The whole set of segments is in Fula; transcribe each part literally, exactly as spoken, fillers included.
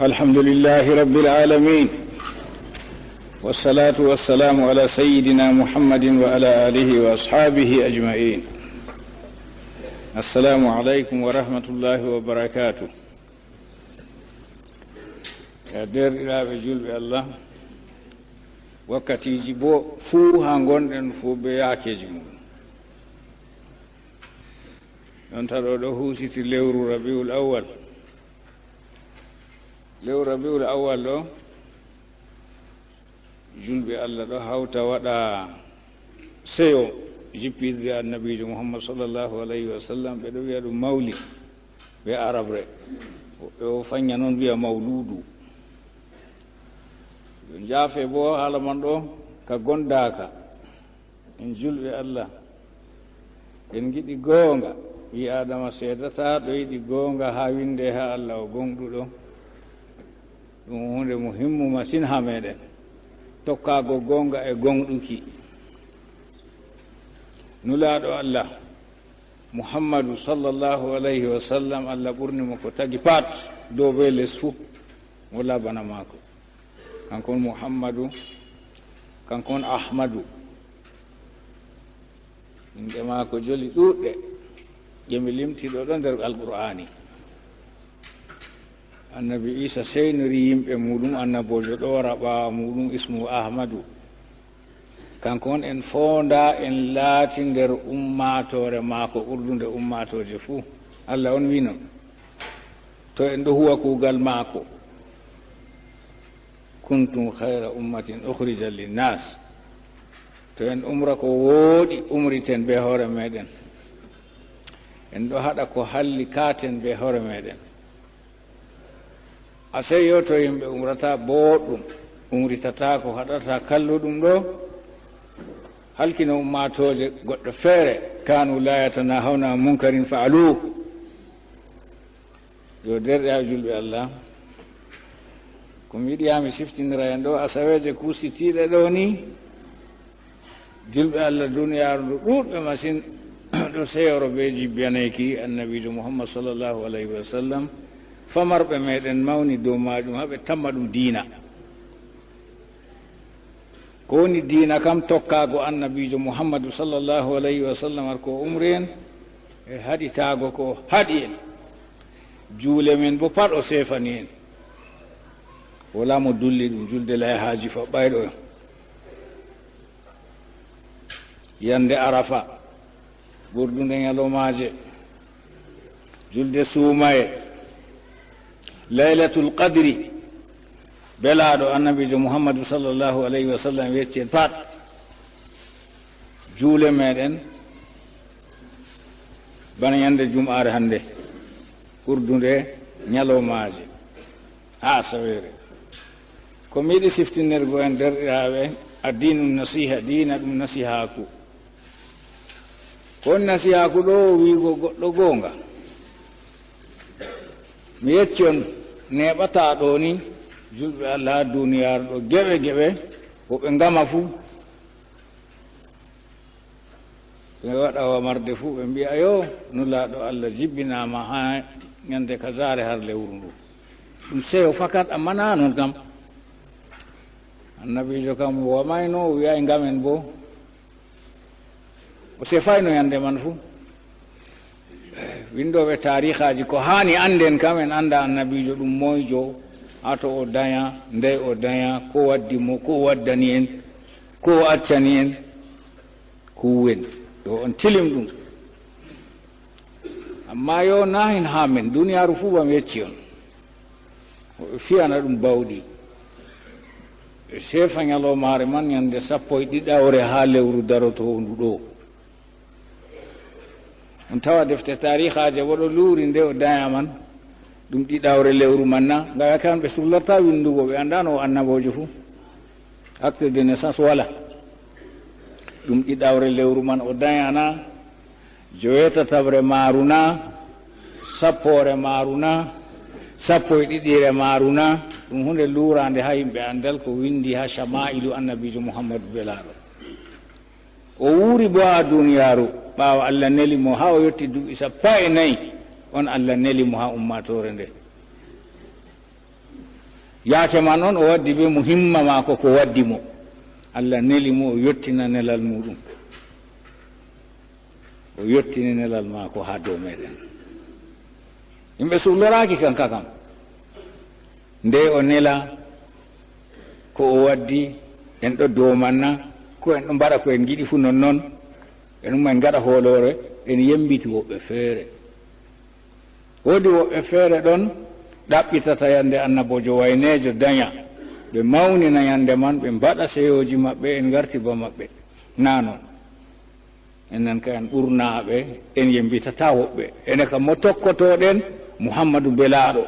الحمد لله رب العالمين، والصلاة والسلام على سيدنا محمد وعلى آله وأصحابه أجمعين. السلام عليكم ورحمة الله وبركاته. Ya deerɗiraaɓe julɓe Allah, wakkatiiji bo fuu haa ngonɗen fuu be yaakeeji mum. Ɗon taɗo ɗo huusiti lewru Rabiul Awwal. Lewru Rabiul Awwal ɗo, julɓe Allah ɗo hawta waɗa seyo jippirde Annabiijo Muhammad sallallahu alayhi wa sallam, ɓe ɗo wi'a ɗum mawlid be arabre. Woɓɓe o fanya noon wi'a mawludu. Ɓe njaafe bo haala man ɗo ka gondaaka. En julɓe Allah, en ngiɗi goonga. Ɓii Aadama seedataa ɗo yiɗi goonga haa winde haa Allah o gooŋɗuɗo. Ɗum huunde muhimmu masin haa meɗen, tokkaago goonga e gooŋɗuki. Nulaaɗo Allah, Muhammadu sallallahu alayhi wa sallam, Allah ɓurni mo ko tagi pat, dow be les fuu, walaa bana maako. Kanko on Muhammadu, kanko on Ahmadu. Inɗe maako joli ɗuuɗɗe, ɗe mi limti ɗo, ɗo nder Alqur'aani. Annabi Iisa seynori yimɓe muuɗum, annaboojo ɗo wara ɓaawo muuɗum, ismu Ahmadu. Kanko on en foonda, en laati nder ummaatoore maako, ɓurdunde ummaatooje fuu. Allah on wi'i non, to en ɗo huwa kuugal maako, "Kuntum khayra ummatin ukhrijat linnas." To en umra ko wooɗi, umriten be hoore meɗen. En ɗo haɗa ko halli, kaaten be hoore meɗen. A sey yo to yimɓe umrata booɗɗum, umritata ko haɗata kalluɗum ɗo, halkino ummaatooje goɗɗe feere, "Kanu la yatanahawna an munkarin fa'aluhu." Yo deerɗe haa julɓe Allah. Ko mi yiɗi haa mi siftinira en ɗo, asaweeje kuusitiiɗe ɗo ni, julɓe Allah duniyaaru ndu ɗuuɗɓe masin, ɗo seyoro be jibbaneyki Annabiijo Muhammad sallallahu alayhi wa sallam. Famarɓe meɗen mawni dow maajum, haa ɓe tamma ɗum diina. Ko woni diina kam? Tokkaago Annabiijo Muhammadu sallallahu alayhi wa sallam, ko umri en, e haɗitaago ko haɗi en. Juule men bo pat o seefani en. Walaa mo dulli ɗum, julde layhaaji faɓɓayɗo en. Yande Arafa, ɓurdunde ñalawmaaje, julde suumaye, Laylatul Qadri, belaaɗo Annabiijo Muhammadu sallallahu alayhi wa sallam wecci en pat. Juule meɗen bana ñande Jum'aare hannde, ɓurdunde ñalawmaaje, haa asaweere. Ko mi yiɗi siftinirgo en, deerɗiraaɓe, addiinu nasiha, diina ɗum nasihaaku. Ko woni nasihaaku ɗo? Wi'ugo goɗɗo goonga. Mi yecci on, neeɓataa ɗo ni, julɓe Allah haa duniyaaru ɗo, geɓe geɓe, ko ɓe ngama fuu. Ɓe waɗa wamarde fuu, ɓe mbi'a, "Yo, Nulaaɗo Allah jibbinaama haa ñande kazaare har lewru ndu." Ɗum seyo fakat, ammaa naa non kam. Annabiijo kam o wamayno, o wi'aay ngamen bo. O sefayno ñande man fuu. Winndooɓe taariikaaji, ko haani annden kam, en annda Annabiijo ɗum moyjo, haa to o danya, ndey o danya, ko waddi mo, ko o waddani en, ko o accani en. Kuuwen ɗo on tilim ɗum. Ammaa yo naa hin haa men, duniyaaru fuu bam yecci on. Woɓe fiyana ɗum bawɗi. Ɓe seefa ñalawmaare man ñande sappo e ɗiɗawre haa lewru darotoondu ɗo. On tawa defte taariikaaje bo ɗo luuri nde o danya man, ɗum ɗiɗawre lewru man na? Ngam kamɓe sullata winndugo, ɓe annda no o annaboojo fuu. Acte de naissance wala. Ɗum ɗiɗawre lewru man o danya na? Joweetataɓre maaru na? Sappoore maaru na? Sappo e ɗiɗire maaru na? Ɗum huunde luuraande haa yimɓe anndal, ko winndi haa Shamaa'ilu Annabiijo Muhammadu Belaaɗo. O wuuri bo haa duniyaaru, ɓaawo Allah neli mo, haa o yotti duuɓi sappo e nayi, on Allah neli mo haa ummaatoore nde. Yaake man on, o waddi be mo himma maako ko waddi mo. Allah neli mo, o yottina nelal muuɗum. O yottini nelal maako haa dow meeɗen. Yimɓe suuloraaki kan ka kam. Nde o nela ko o waddi, en ɗo doomanna, ko en ɗo mbaɗa ko en ngiɗi fuu nonnon, en umma en ngaɗa hooloore, en yembiti woɓɓe feere. Woodi woɓɓe feere ɗon ɗaɓɓitata yande annaboojo wayneejo danya, ɓe mawnina yande man, ɓe mbaɗa seyooji maɓɓe, en ngarti ba maɓɓe. Naa non. Enen ka en ɓurnaaɓe, en yembitataa woɓɓe. Enen kam mo tokkotoɗen, Muhammadu Belaaɗo.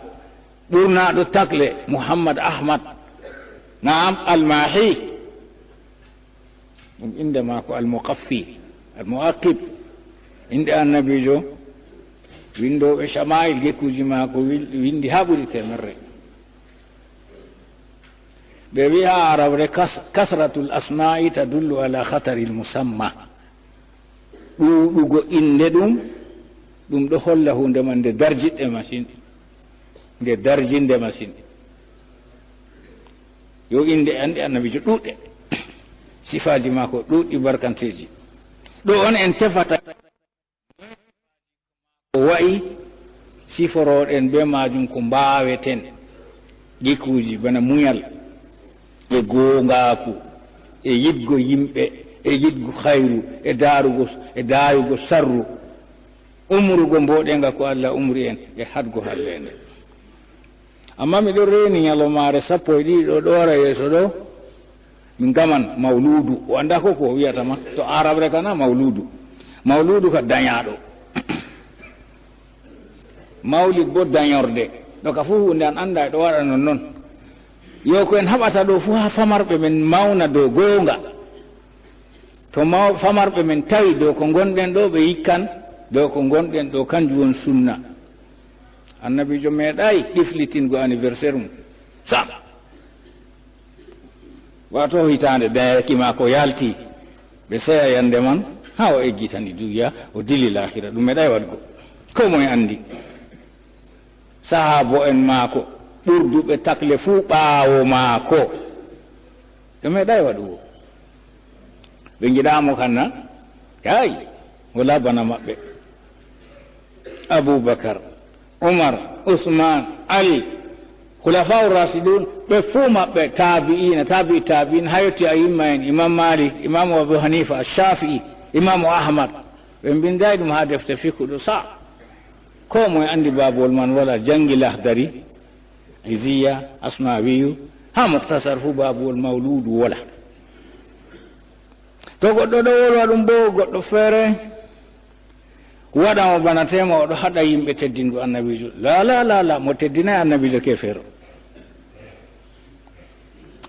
Ɓurnaaɗo takle, Muhammad Ahmad. Naam, Almahi. Ɗum innde maako Al-Muqaffi, Al-Muaqib. Innde annabiijo, winndooɓe Shama'il, gekkuuji maako wil-, winndi haa ɓuri teemerre. Ɓe wi'a Arabre, kas-, kasratul asma'i tadullu ala khataril musamma. Ɗuuɗugo innde ɗum, ɗum ɗo holla huunde man nde darjiɗɗe masin. Nde darjinde masin. Yo innde anndi annabiijo ɗuuɗɗe. Sifaaji maako ɗuuɗɗi barkanteeji. Ɗo on en tefata ko wa'i, siforooɗen bee maajum ko mbaaweten. Gikuuji bana munyal, e gooŋgaaku, e yiɗgo yimɓe, e yiɗgo hayru, e daarugo, e daayugo sarru, umrugo mbooɗeeŋga ko Allah umri en, e haɗgo halleende. Ammaa mi ɗon reeni nyalomaare sappo e ɗiɗi ɗo, ɗo wara yeeso ɗo, min ngaman mawluudu. O anndaa ko, ko o wi'ata ma. To Arabre ka na mawluudu. Mawluudu ka danyaaɗo. Mawlid bo danyorde. Ɗo ka fuu huunde an anndaa e ɗo waɗa nonnon. Yo ko en haɓata ɗo fuu haa famarɓe men mawna dow gooŋga. To maw-, famarɓe men tawi dow ko ngonɗen ɗo, ɓe yikkan dow ko ngonɗen ɗo, kanjum woni sunna. Annabiijo meeɗaay ɗiflitingo anniversaire mum. Sam! Waato hitaande dayaki maako yaalti, ɓe seya yande man, haa o eggitani duniya, o dili laahira. Ɗum meeɗaay waɗgo. Koo moye anndi. Sahaabo'en maako, ɓurduɓe takle fuu ɓaawo maako, ɓe meeɗaay waɗugo. Ɓe ngiɗaa mo kan na? Kay, walaa bana maɓɓe. Abubakar, Umar, Usman, Ali, Khulafa'ur Rashidun, ɓe fuu maɓɓe, taabi'iina, taabi'i taabi'iin, haa yotti a'imma'en, Imam Malik, Imaamu Abu Hanifa, Shafi'i, Imaamu Ahmad. Ɓe mbinndaay ɗum haa defte fiqhu ɗo sa. Koo moye anndi baabol man wala janngi Lahdari, Iziya, Asmawiyu, haa Muktasar fuu baabol mawluudu wala. To goɗɗo ɗo wolwa ɗum boo goɗɗo feere, waɗa mo bana teema o ɗo haɗa yimɓe teddingo annabiijo. La, la, la, la, mo teddinaay annabiijo keefeero.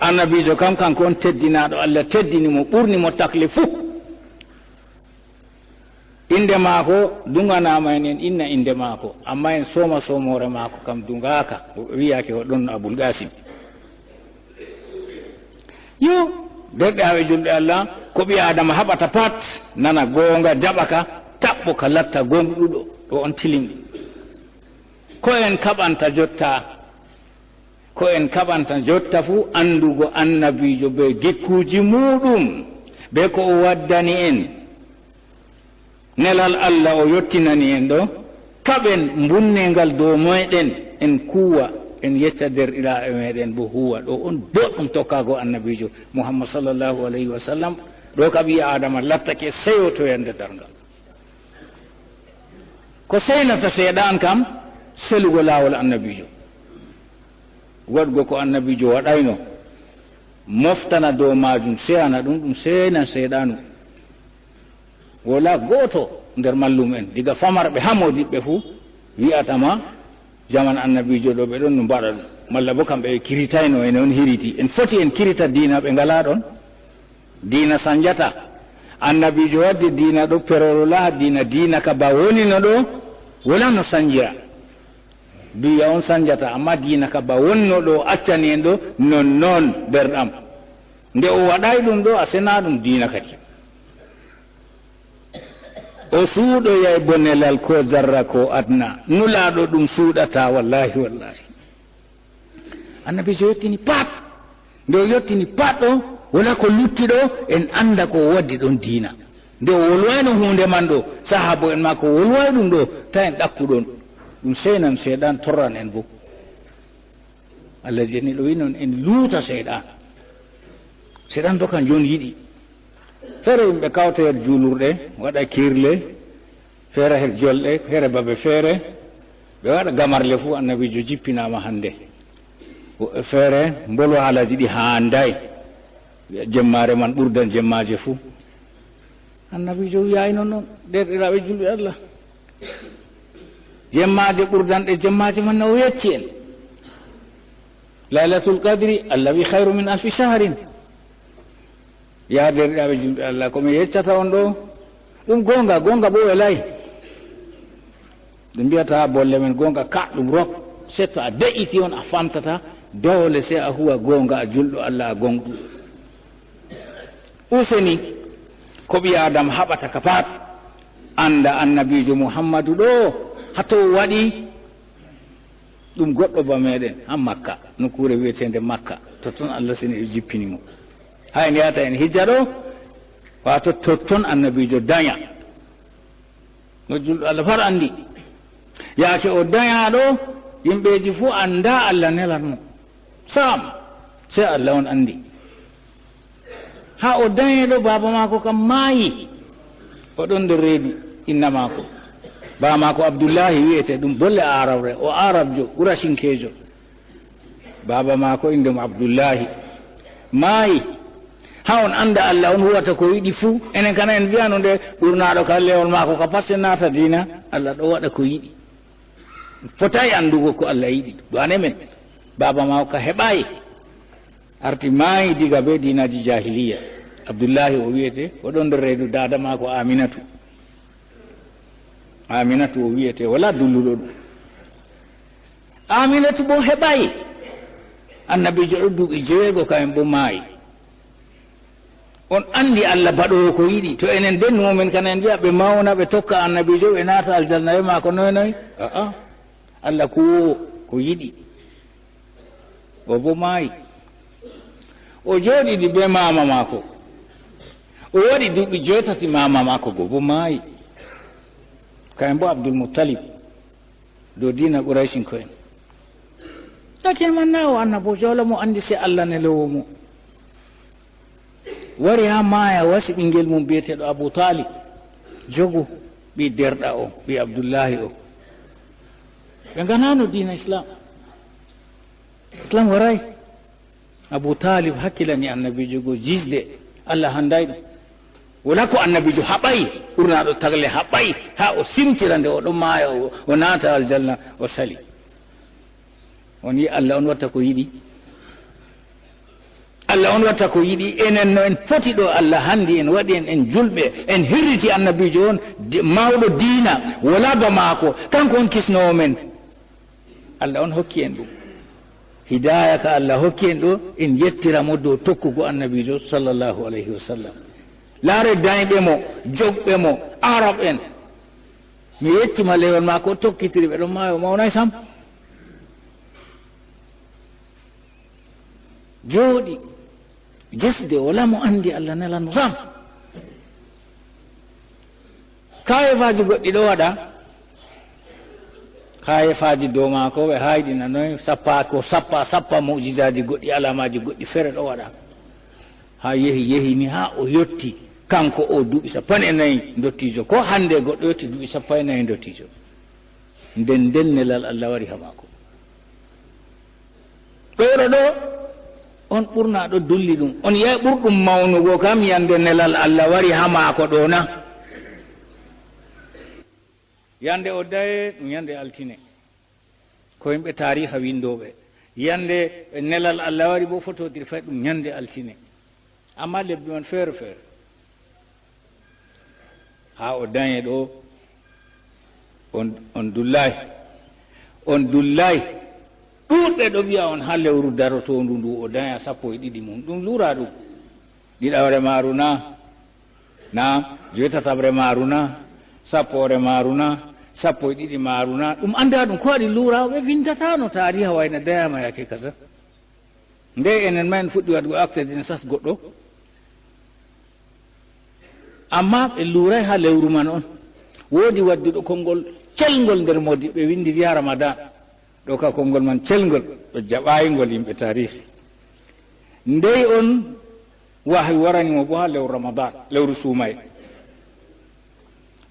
Annabiijo kam, kanko on teddinaaɗo, Allah teddini mo, ɓurni mo takle fuu. Innde maako duŋanaama en, en inna innde maako, ammaa en sooma soomoore maako kam duŋaaka, o wi'aake o ɗon Abul Qaasim. Yo, deerɗiraaɓe julɓe Allah, ko ɓii Aadama haɓata pat, nana gooŋga, jaɓa ka, taɓɓo ka, latta gooŋɗuɗo, ɗo on tilimɗi. Ko en kaɓanta jotta? Ko en kaɓanta jotta fuu anndugo annabiijo bee gikkuuji muuɗum, bee ko o waddani en. Nelal Allah o yottinani en ɗo, kaɓen mbunneeŋgal dow meeɗen, en kuuwa, en yecca deerɗiraaɓe meeɗen bo huuwa. Ɗo on booɗɗum tokkaago annabiijo Muhammad sallallahu alayhi wa sallam, ɗo ka ɓii Aadama lattake seyo to yande darngal. Ko seynata seeɗan kam, selugo laawol annabiijo. Waɗgo ko annabiijo waɗayno, moftana dow maajum, seyana ɗum, ɗum seynan seyɗaanu. Wala gooto nder mallum'en, diga famarɓe haa moodiɓɓe fuu, wi'ata ma, jaman annabiijo ɗo ɓe ɗon no mbaɗa ɗum. Malla bo kamɓe ɓe kiritayno, en on hiriti. En foti en kirita diina ɓe ngalaa ɗon. Diina sanjata. Annabiijo waddi diina ɗo peroro laha diina, diina ka ba woni no ɗo, wala no sanjira. Duya on sanjata, amma diina ka ba woni no ɗo, accani en ɗo, non non berɗam. Nde o waɗay ɗum ɗo, a sena ɗum diina kadi. O suuɗoyay bo nelal ko zarra ko adna. Nulaaɗo ɗum suuɗata, wallahi, wallahi. Annabiijo yettini pat. Nde o yettini pat ɗo, wala ko lutti ɗo, en annda ko o waddi ɗon diina. Nde o wolwayno huunde man ɗo, sahaabo en maako wolway ɗum ɗo, ta en ɗakku ɗon. Ɗum seynan seyɗan, torran en bo. Allah jeni ɗo wi non en luuta seyɗan. Seyɗan bo kan jon yiɗi. Feere yimɓe kawta her juulurɗe, waɗa kirle, feere her jolɗe, feere babe feere, ɓe waɗa gamarle fuu. Annabiijo jippinaama hannde. Woɓɓe feere mbolo haalaaji ɗi haanday. Jemmaare man ɓurdan jemmaaje fuu. Annabiijo wi'aay non non, deerɗiraaɓe julɓe Allah. Jemmaaje ɓurdanɗe jemmaaje man, na o yecci en. Laylatul Qadri, Allah wi, "Khayru min alfi shahrin." Yaa deerɗiraaɓe julɓe Allah, ko mi yeccata on ɗo, ɗum goonga, goonga bo welay. Ɗum mbiyata bolle men goonga, ka ɗum rok. Seto a de'iti on, a famtata, doole sey a huwa goonga, a julɗo Allah, a gonɗo. Useni, ko ɓii Aadama haɓata ka pat, annda Annabiijo Muhammadu ɗo, haa to o waɗi ɗum goɗɗo ba meɗen, haa Makka, nokkuure wi'eteende Makka, totton Allah seni o jippini mo. Haa en yahata en hijja ɗo, waato totton Annabiijo danya. No julɗo Allah far anndi. Yaake o danyaaɗo, yimɓeeji fuu anndaa Allah nelan mo. Sam, sey Allah on anndi. Haa o danyeeɗo, baaba maako kam maayi. O ɗon nder reedu inna maako. Baaba maako Abdullaahi wi'ete, ɗum bolle aarabre. O aarabjo, Qurasinkeejo. Baaba maako innde mo Abdullaahi. Maayi. Haa on annda Allah on huwata ko yiɗi fuu. Enen kana en mbi'ano nde ɓurnaaɗo ka lewol maako ka pat sey naata diina. Allah ɗo waɗa ko yiɗi. Fotaay anndugo ko Allah yiɗi. Ɗo ane men. Baaba maako ka heɓaay. Arti maayi diga bee diinaaji jaahiliya. Abdullaahi o wi'ete, o ɗon nder reedu daada maako Aaminatu. Aaminatu o wi'ete, walaa dulluɗo ɗum. Aaminatu boo heɓaay. Annabiijo ɗo duuɓi jeweego, kayen boo maayi. On anndi Allah baɗoowo ko yiɗi. To enen bee numo men kana en mbi'a ɓe mawna, ɓe tokka Annabiijo, ɓe naata aljanna bee maako, noy noy? A'a. Allah kuwoowo ko yiɗi. O boo maayi. O jooɗidi bee maama maako. O waɗi duuɓi jootati, maama maako go boo maayi. Kayen boo Abdul Muttalib. Dow diina Quraysinko'en. Yaake man na o annaboojo, wala mo anndi sey Allah neloowo mo. Wari haa maaya, wasi ɓinngel mum bi'eteeɗo Abu Taalib. Jogu ɓii deerɗa o, ɓii Abdullaahi o. Ɓe nganaano diina Islaam. Islaam waraay. Abu Taalib hakkilani Annabiijo go jisde, Allah hanndaay ɗum. Wala ko Annabiijo haɓaay, ɓurnaaɗo tagle haɓaay, haa o simtira nde o ɗon maaya, o, o naata aljanna, o sali. On yi Allah on watta ko yiɗi. Allah on watta ko yiɗi. Enen no en foti ɗo, Allah hanndi en, waɗi en, en julɓe, en hirriti Annabiijo on, di-, mawɗo diina, wala ba maako, kanko on kisnoowo men. Allah on hokki en ɗum. Hidaaya ka Allah hokki en ɗo, en yettira mo dow tokkugo Annabiijo sallallahu alayhi wa sallam. Laare dayɓe mo, jogɓe mo, Arab en. Mi yetti ma lewol maako, o tokkitiri ɓe ɗon maayo, o mawnaay sam. Jooɗi, jesde, wala mo anndi Allah nelan mo sam. Kaayefaaji goɗɗi ɗo waɗa. Kaayefaaji dow maako ɓe haayɗinanoy, sappa ko sappa, sappa mu'jizaaji goɗɗi, alaamaaji goɗɗi feere ɗo waɗa. Haa yehi, yehi ni haa o yotti, kanko o duuɓi sappanɗe nayi ndottiijo. Ko hannde goɗɗo yotti duuɓi sappanɗe nayi ndottiijo. Nden, nden nelal Allah wari haa maako. Ɗo wuro ɗo, on ɓurna ɗo dulli ɗum. On yi'ay ɓurɗum mawnugo kam, yande nelal Allah wari haa maako ɗo na? Yande o daye, ɗum yande altine. Ko yimɓe taariha winndooɓe. Yande nelal Allah wari bo fotodiri fay ɗum yande altine. Amma lebbi man feere feere. Haa o dañe ɗo, on, on dullaay. On dullaay. Ɗuuɗɓe ɗo wi'a on haa lewru darotoondu ndu o daña sappo e ɗiɗi mum. Ɗum luura ɗum. Ɗiɗawre maaru na? Na? Joytataɓre maaru na? Sappoore maaru na? Sappo e ɗiɗi maaru na? Ɗum anndaa ɗum. Ko waɗi luuraaɓe winndataano taariha wayna dañaama yaake kaza? Nde enen ma en fuɗɗi waɗugo acte de naissance goɗɗo, amma ɓe luuray haa lewru man on. Woodi wadduɗo konngol celngol nder moodi, ɓe winndi wiya Ramadan. Ɗo ka konngol man celngol, ɗo jaɓaayngol yimɓe taarihi. Ndey on wahayu warani mo bo haa lewru Ramadan, lewru suumaye.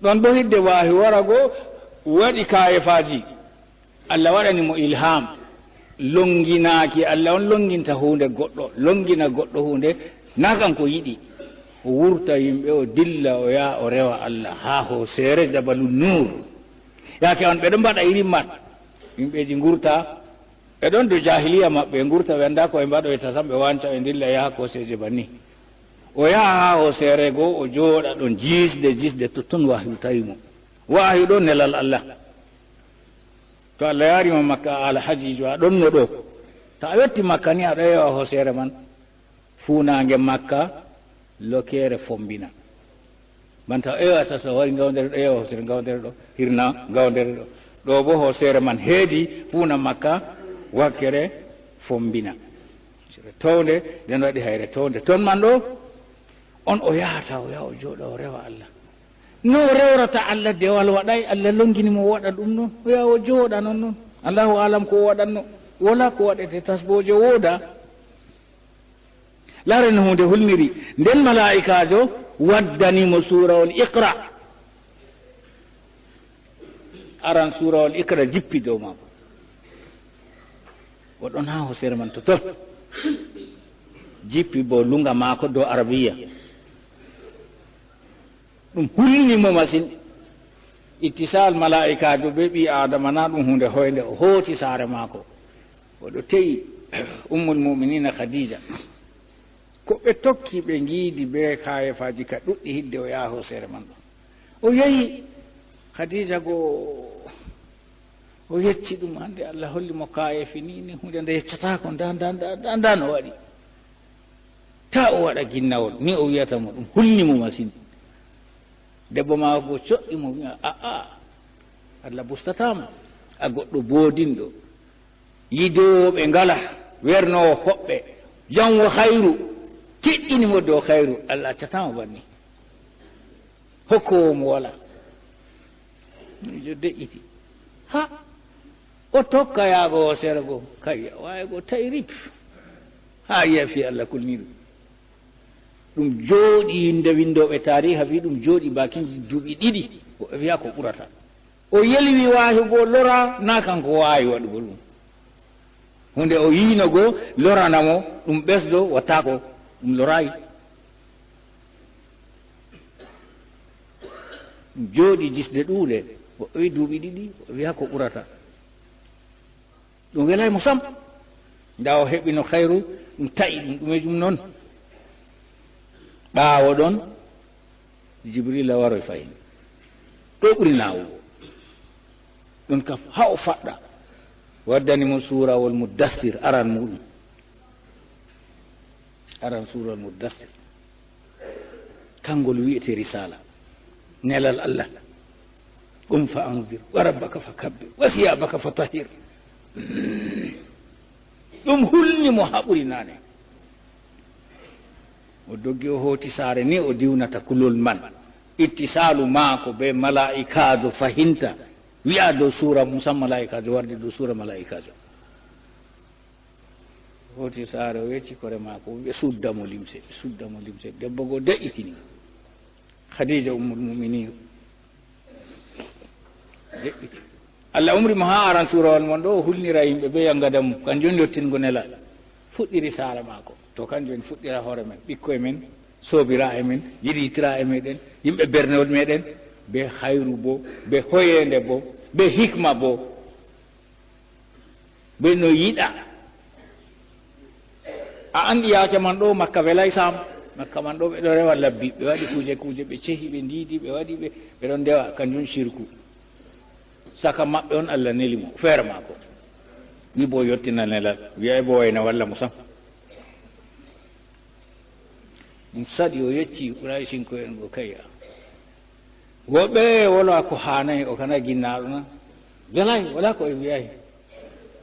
Ɗon bo hidde wahayu wara go, waɗi kaayefaaji. Allah waɗani mo ilham, longinaaki. Allah on longinta huunde goɗɗo, longina goɗɗo huunde, na kanko yiɗi. O wurta yimɓe, o dilla, o yaha, o rewa Allah haa hooseere Jabalu Nuur. Yaake on, ɓe ɗon mbaɗa irin man. Yimɓeeji ngurta, ɓe ɗon dow jaahiliya maɓɓe, ngurta, ɓe anndaa ko ɓe mbaɗoyta, tan ɓe wanca, ɓe ndilla, yaha kooseeje banni. O yaha haa hooseere go, o jooɗa ɗon, jisde, jisde, totton wahayu tawi mo. Wahayu ɗo nelal Allah. To Allah yaari ma Makka, a alhajiijo, a ɗonno ɗo. To a yotti Makka ni, aɗo ewa hooseere man, fuunaange Makka, lokeere Fombina. Banta o ewata, to wari ngawdere ɗo, ewa hooseere ngawdere ɗo, hirna ngawdere ɗo. Ɗo bo hooseere man heedi fuuna Makka, wakkere Fombina. Townde, nden waɗi hayre townde. Ton man ɗo, on o yahata, o yaha o jooɗa, o rewa Allah. No o rewrata Allah, dewal waɗay, Allah longini mo o waɗa ɗum non. O yaha o jooɗa non non. Allahu alam ko o waɗanno. Wala ko waɗete, tasbooje wooda. Laaren no huunde hulniri. Nden malaa'ikaajo waddani mo suurawol Iqra. Aran suurawol Iqra jippi dow maako. O ɗon haa hosere man totton. Jippi bo lunga maako dow Arabiya. Ɗum hulni mo masin. Ittisal malaa'ikaajo be ɓii Aadama na ɗum huunde hoynde. O hooti saare maako. O ɗo te'i Ummul Mu'miniina Khadiija. Ko ɓe tokki, ɓe ngiidi be kaayefaaji ka ɗuɗɗi hidde o yaha hosere man ɗo. O yehi Khadiija go, o yecci ɗum, hande Allah holli mo kaayefi ni, ni huunde nde yeccataako, nda, nda, nda, nda, nda no waɗi. Ta o waɗa ginnawol, ni o wi'ata mo, ɗum hulni mo masin. Debbo maako go coɗɗi mo, wi'a, "A'a, Allah bustata ma, a goɗɗo boodinɗo, yidoowo ɓe ngala, wernoowo hoɓɓe, janwo hayru, tiɗɗini mo dow hayru, Allah accata mo banni." Hokkoowo mo wala. Miijo de'iti. Ha! O tokka yaago o sera go. Kayya, waaye go tawi rip. Haa yi'a fii Allah kulniiɗo. Ɗum jooɗi nde winndooɓe taariha fii ɗum jooɗi baakin duuɓi ɗiɗi. O wi'a ko ɓurata. O yelwi waawi go lora, na kanko waawi waɗugo ɗum. Hunde o yiino go lorana mo, ɗum ɓesdo, wattaako, ɗum loraayi. Ɗum jooɗi jisde ɗuuɗe, o wi duuɓi ɗiɗi, o wi'a ko ɓurata. Ɗum welay mo sam. Nda o heɓino khayru, ɗum ta'i ɗum, ɗumejum non. Ɓaawo ɗon, Jibrila waroy fahin. Ɗo ɓuri naawugo. Ɗum kam haa o faɗɗa. Waddani mo suurawol Muddassir aran muɗum. Aran suurawol Muddassir. Kangol wi'ete Risaala. Nelal Allah. Qum fa anzir, wa rabbaka fa kabbir, wa thiyabaka fa tahhir. Ɗum hulni mo haa ɓuri naane. O doggi, o hooti saare ni o diwnata kulol man. Ittisaalu maako be malaa'ikaajo fahinta. Wi'a dow suura Muusa, malaa'ikaajo wardi dow suura malaa'ikaajo. Hooti saare, o yecci kore maako, ɓe sudda mo limse, ɓe sudda mo limse. Debbo go de'itini. Khadija Ummul Mu'minin. De'iti. Allah umri mo haa aran suurawol mon ɗo, o hulnira yimɓe be yangada mum. Kanjum woni yottingo nelal. Fuɗɗiri saare maako. To kanjum en fuɗɗira hoore men, ɓikkoy men, soobiraaɓe men, yiɗitiraaɓe meɗen, yimɓe bernewol meɗen, be hayru bo, be hoyeende bo, be hikma bo. Ɓe no yiɗa. A andi yaake man ɗo, Makka welay sam. Makka man ɗo, ɓe ɗo rewa labbi, ɓe waɗi kuuje, kuuje, ɓe cehi, ɓe ndiidi, ɓe waɗi, ɓe, ɓe ɗon ndewa, kanjum shirku. Saka maɓɓe on Allah neli mo, feere maako. Wi bo yottina nelal, wi'ay bo wayna walla mo sam. Ɗum saɗi o yecci Quraysinko'en go kayya. Woɓɓe wala ko haanay, o kana ginnaaɗo na. Welay, wala ko ɓe wi'ay.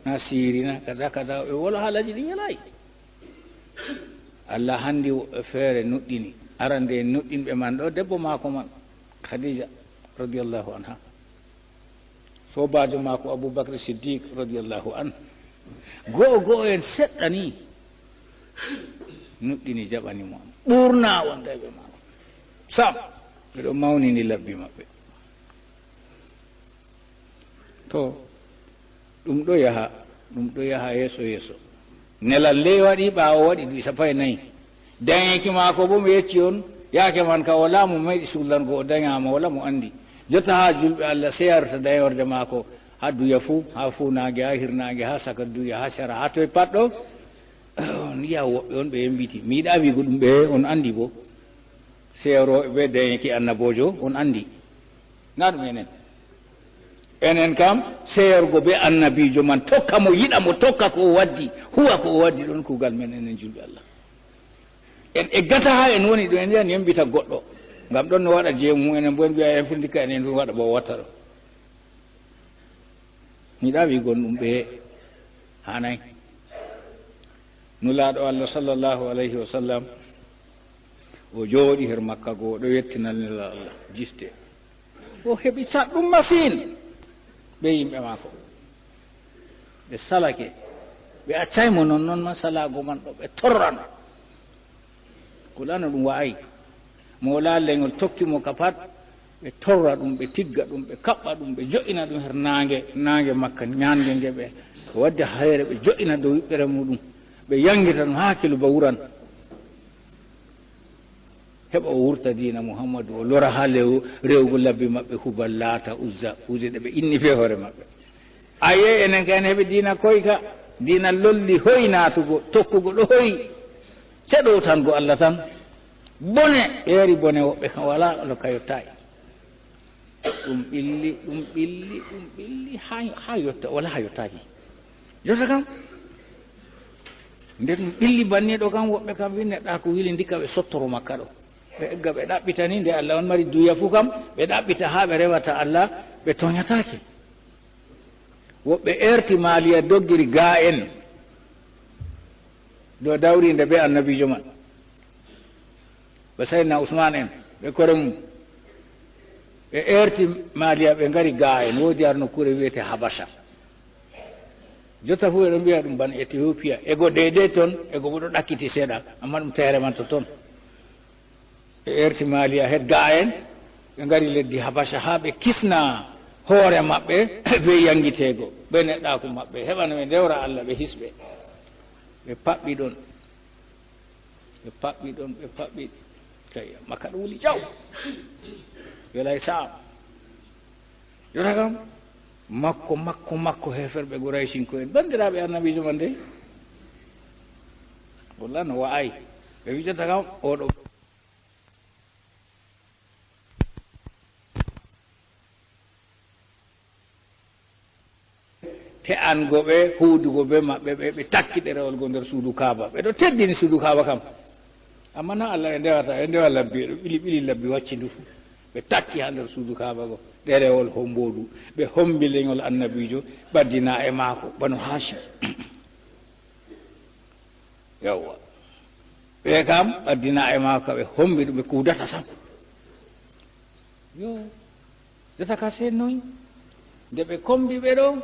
Na siiri na, kaza, kaza, ɓe wala haalaaji ɗi welay. Allah hanndi woɓɓe feere nuɗɗini. Arande en nuɗɗinɓe man ɗo, debbo maako man, Khadija, radiyallahu anha. Soobaajo maako Abu Bakr Siddiq, radiyallahu anhu. Go'o go'o en seɗɗa ni nuɗɗini jaɓani mo. Ɓurna wonda e ɓe maako. Sam, ɓe ɗo mawnini labbi maɓɓe. To, ɗum ɗo yaha, ɗum ɗo yaha yeeso yeeso. Nelal ley waɗi, ɓaawo waɗi duuɓi sappo e nayi. Dañeeki maako boo, mi yecci on, yaake man ka walaa mo meeɗi suulango, o dañaama, walaa mo anndi. Jotta haa julɓe Allah seyarta dañorde maako, haa duya fuu, haa fuunaange, haa hirnaange, haa saka duya, haa sera, haa toy pat ɗo, on yi'a woɓɓe on ɓe yembiti. Mi yiɗaa wi'go ɗum ɓe, on anndi boo. Seyorooɓe bee dañeeki annaboojo, on anndi. Naa ɗum enen. Enen kam, seyorgo bee annabiijo man, tokka mo, yiɗa mo, tokka ko o waddi, huwa ko o waddi, ɗon kuugal men enen julɓe Allah. En eggata haa en woni ɗo, en yahan yembita goɗɗo. Ngam ɗon no waɗa jeemu, enen boo en mbi'a en fuu ndikka enen ɗum waɗa boo o watta ɗo. Mi yiɗaa wi'go ɗum ɓe haanay. Nulaaɗo Allah sallallahu alayhi wa sallam, o jooɗi her Makka go, o ɗo yettina Nulaaɗo Allah, jiste. O heɓi saɗɗum masin. Ɓe yimɓe maako, ɓe salake, ɓe accaay mo non, non ma salaago man ɗo, ɓe torrano. Kulaano ɗum wa'ay. Mawla leñol tokki mo ka pat, ɓe torra ɗum, ɓe tigga ɗum, ɓe kaɓɓa ɗum, ɓe jo'ina ɗum her naange, naange Makka, naange nge ɓe wadda hayre, ɓe jo'ina dow wiɓɓere muuɗum, ɓe yaŋgita ɗum haa kilo ba wuran. Heɓa o wurta diina Muhammadu, o lora haa lew-, rewugo labbi maɓɓe Hubal, Laata, Uzza, kuuje ɗe ɓe inni bee hoore maɓɓe. A yi'ay enen kay en heɓi diina koyka, diina lolli hoy naatugo, tokkugo ɗo hoy. Sey ɗowtango Allah tan. Bone, ɓeeri bone woɓɓe kam walaa ɗo ka yottaay. Ɗum ɓilli, ɗum ɓilli, ɗum ɓilli haa, haa yotta, walaa haa yottaaki. Jotta kam, nde ɗum ɓilli banni ɗo kam, woɓɓe kam wi neɗɗaaku wili ndikka ɓe sottoro Makka ɗo. Ɓe egga ɓe ɗaɓɓita ni, nde Allah on mari duya fuu kam, ɓe ɗaɓɓita haa ɓe rewata Allah, ɓe toonyataake. Woɓɓe eerti Maaliya doggiri gaa'en dow dawriinde bee annabiijo man. Ɓe Sayyidina Usmaan en, ɓe kore mum. Ɓe eerti Maaliya, ɓe ngari gaa'en, woodi har nokkuure wi'etee Habasha. Jotta fuu ɓe ɗon mbi'a ɗum bana Etiyopiya. E go deydey ton, e go boo ɗo ɗakkiti seeɗa, ammaa ɗum teere man totton. Ɓe eerti Maaliya her gaa'en, ɓe ngari leddi Habasha haa ɓe kisna hoore maɓɓe bee yaŋgiteego, bee neɗɗaaku maɓɓe, heɓa no ɓe ndewra Allah, ɓe hisɓe. Ɓe paɓɓi ɗon. Ɓe paɓɓi ɗon, ɓe paɓɓi. Kay, Makka ɗo wuli jaw. Welay sa'a. Jotta kam, makko, makko, makko, heeferɓe Quraysinko'en, banndiraaɓe annabiijo man dey. Wallah no wa'ay. Ɓe wijata kam, oo ɗo. Te'ango ɓe, huudugo bee maɓɓe, ɓe, ɓe takki ɗerewol go nder suudu Kaaba. Ɓe ɗo teddini suudu Kaaba kam. Ammaa naa Allah ɓe ndewata, ɓe ndewa labbi, ɓe ɗo ɓili, ɓili labbi wacci ndu fuu. Ɓe takki haa nder suudu Kaaba go, ɗerewol homboodu. Ɓe hombi lenyol annabiijo, ɓaddina e maako, Banu Haashim. Yawwa. Ɓe kam, ɓaddina e maako, ɓe hombi ɗum, ɓe kuudata sam. Yo, jotta ka sey noy? Nde ɓe kombi ɓe ɗo,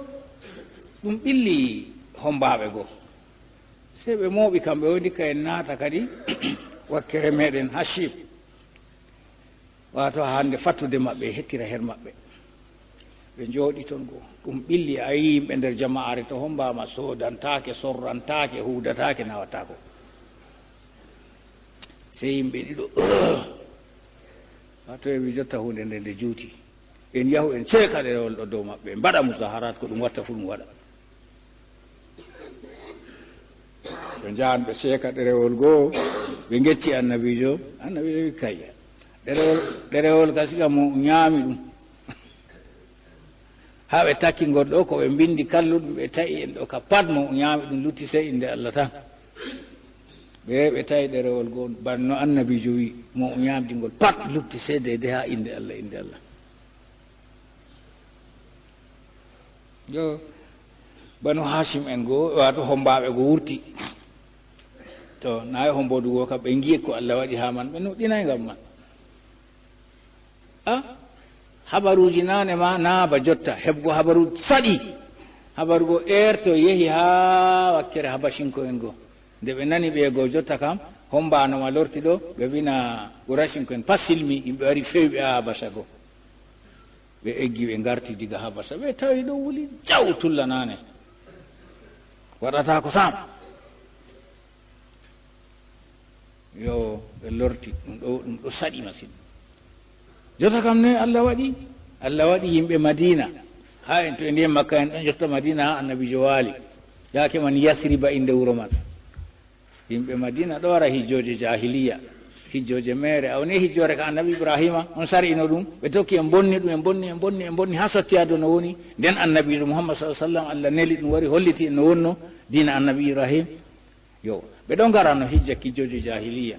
ɗum ɓilli hombaaɓe go. Sey ɓe mooɓi kamɓe, o ndikka en naata kadi wakkere meɗen Haashim. Waato hannde fattude maɓɓe, e hekkira her maɓɓe. Ɓe njooɗi ton go. Ɗum ɓilli, a yi'i yimɓe nder jama'aare to hombaama, soodantaake, sorrantaake, huudataake, nawataako. Sey yimɓe ɗiɗo. Waato e mi jotta huunde nde nde juuti. En yahu en ceeka ɗerewol ɗo dow maɓɓe, en mbaɗa muzaharat, ko ɗum watta fuu ɗum waɗa. Ɓe njahan ɓe ceeka ɗerewol goo, ɓe ngecci annabiijo, annabiijo wi kayya. Ɗerewol, ɗerewol ka siga mo ñaami ɗum. Haa ɓe takki ngol ɗo, ko ɓe mbinndi kalluɗum, ɓe ta'i en ɗo ka pat mo ñaami ɗum, lutti sey innde Allah tan. Ɓe, ɓe ta'i ɗerewol goo, bana no annabiijo wi, mo ñaamdi ngol pat lutti sey deydey haa innde Allah, innde Allah. Yo, Banu Haashim en goo, waato hombaaɓe goo wurti. Yo, na e hombodu goo kam, ɓe ngi'e ko Allah waɗi haa man, ɓe nuɗɗinay ngam man. A, habaruuji naane ma naa ba jotta, heɓgo habaru saɗi. Habaru go eerto yehi haa wakkere Habasinko'en go. Nde ɓe nani ɓe go jotta kam, hombaano ma lorti ɗo, ɓe wina Qurayshinko'en pat silmi, yimɓe wari fewi ɓe haa Habasa go. Ɓe eggi, ɓe ngarti diga Habasa, ɓe tawi ɗo wuli jaw tulla naane. Waɗataako sam. Yo, ɓe lorti, ɗum ɗo, ɗum ɗo saɗi masin. Jotta kam noy Allah waɗi? Allah waɗi yimɓe Madiina. Haa en to e ndiyen Makka en ɗon jotta Madiina haa Annabiijo waali. Yaake man Yasriba innde wuro man. Yimɓe Madiina ɗo waɗa hijjooje jaahiliya. Hijjooje meere, a woni hijjoore ka Annabi Ibraahiima, on sar'ino ɗum, ɓe tokki en bonni ɗum, en bonni, en bonni, en bonni, haa sotti haa dow no woni. Nden Annabiijo Muhammad sallallahu alaihi wasallam, Allah neli ɗum wari holliti en no wonno diina Annabi Ibrahim. Yo, ɓe ɗon ngarano hijja kijjooji jaahiliya.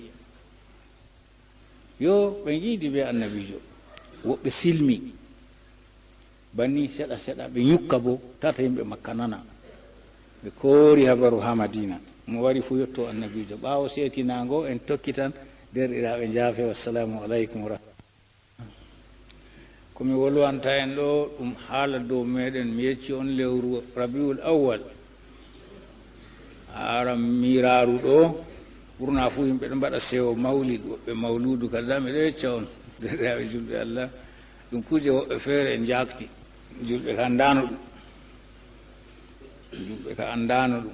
Yo, ɓe ngiidi bee Annabiijo. Woɓɓe silmi. Banni seɗa seɗa, ɓe nyukka boo, tata yimɓe Makka nana. Ɓe koori habaru haa Madiina. Mo wari fuu yotto Annabiijo. Ɓaawo seetinaango, en tokkitan. Deerɗiraaɓe njaafe, wassalaamu aleykum wa rahmatullaah. Ko mi wolwanta en ɗo, ɗum haala dow meɗen. Mi yecci on lewru Rabiul Awwal. Aran miiraaru ɗo, ɓurna fuu yimɓe ɗo mbaɗa sewo mawlid, woɓɓe mawludu kaza. Miɗo yecca on, deerɗiraaɓe julɓe Allah, ɗum kuuje woɓɓe feere en njaakti. Julɓe ka anndaano ɗum. Julɓe ka anndaano ɗum.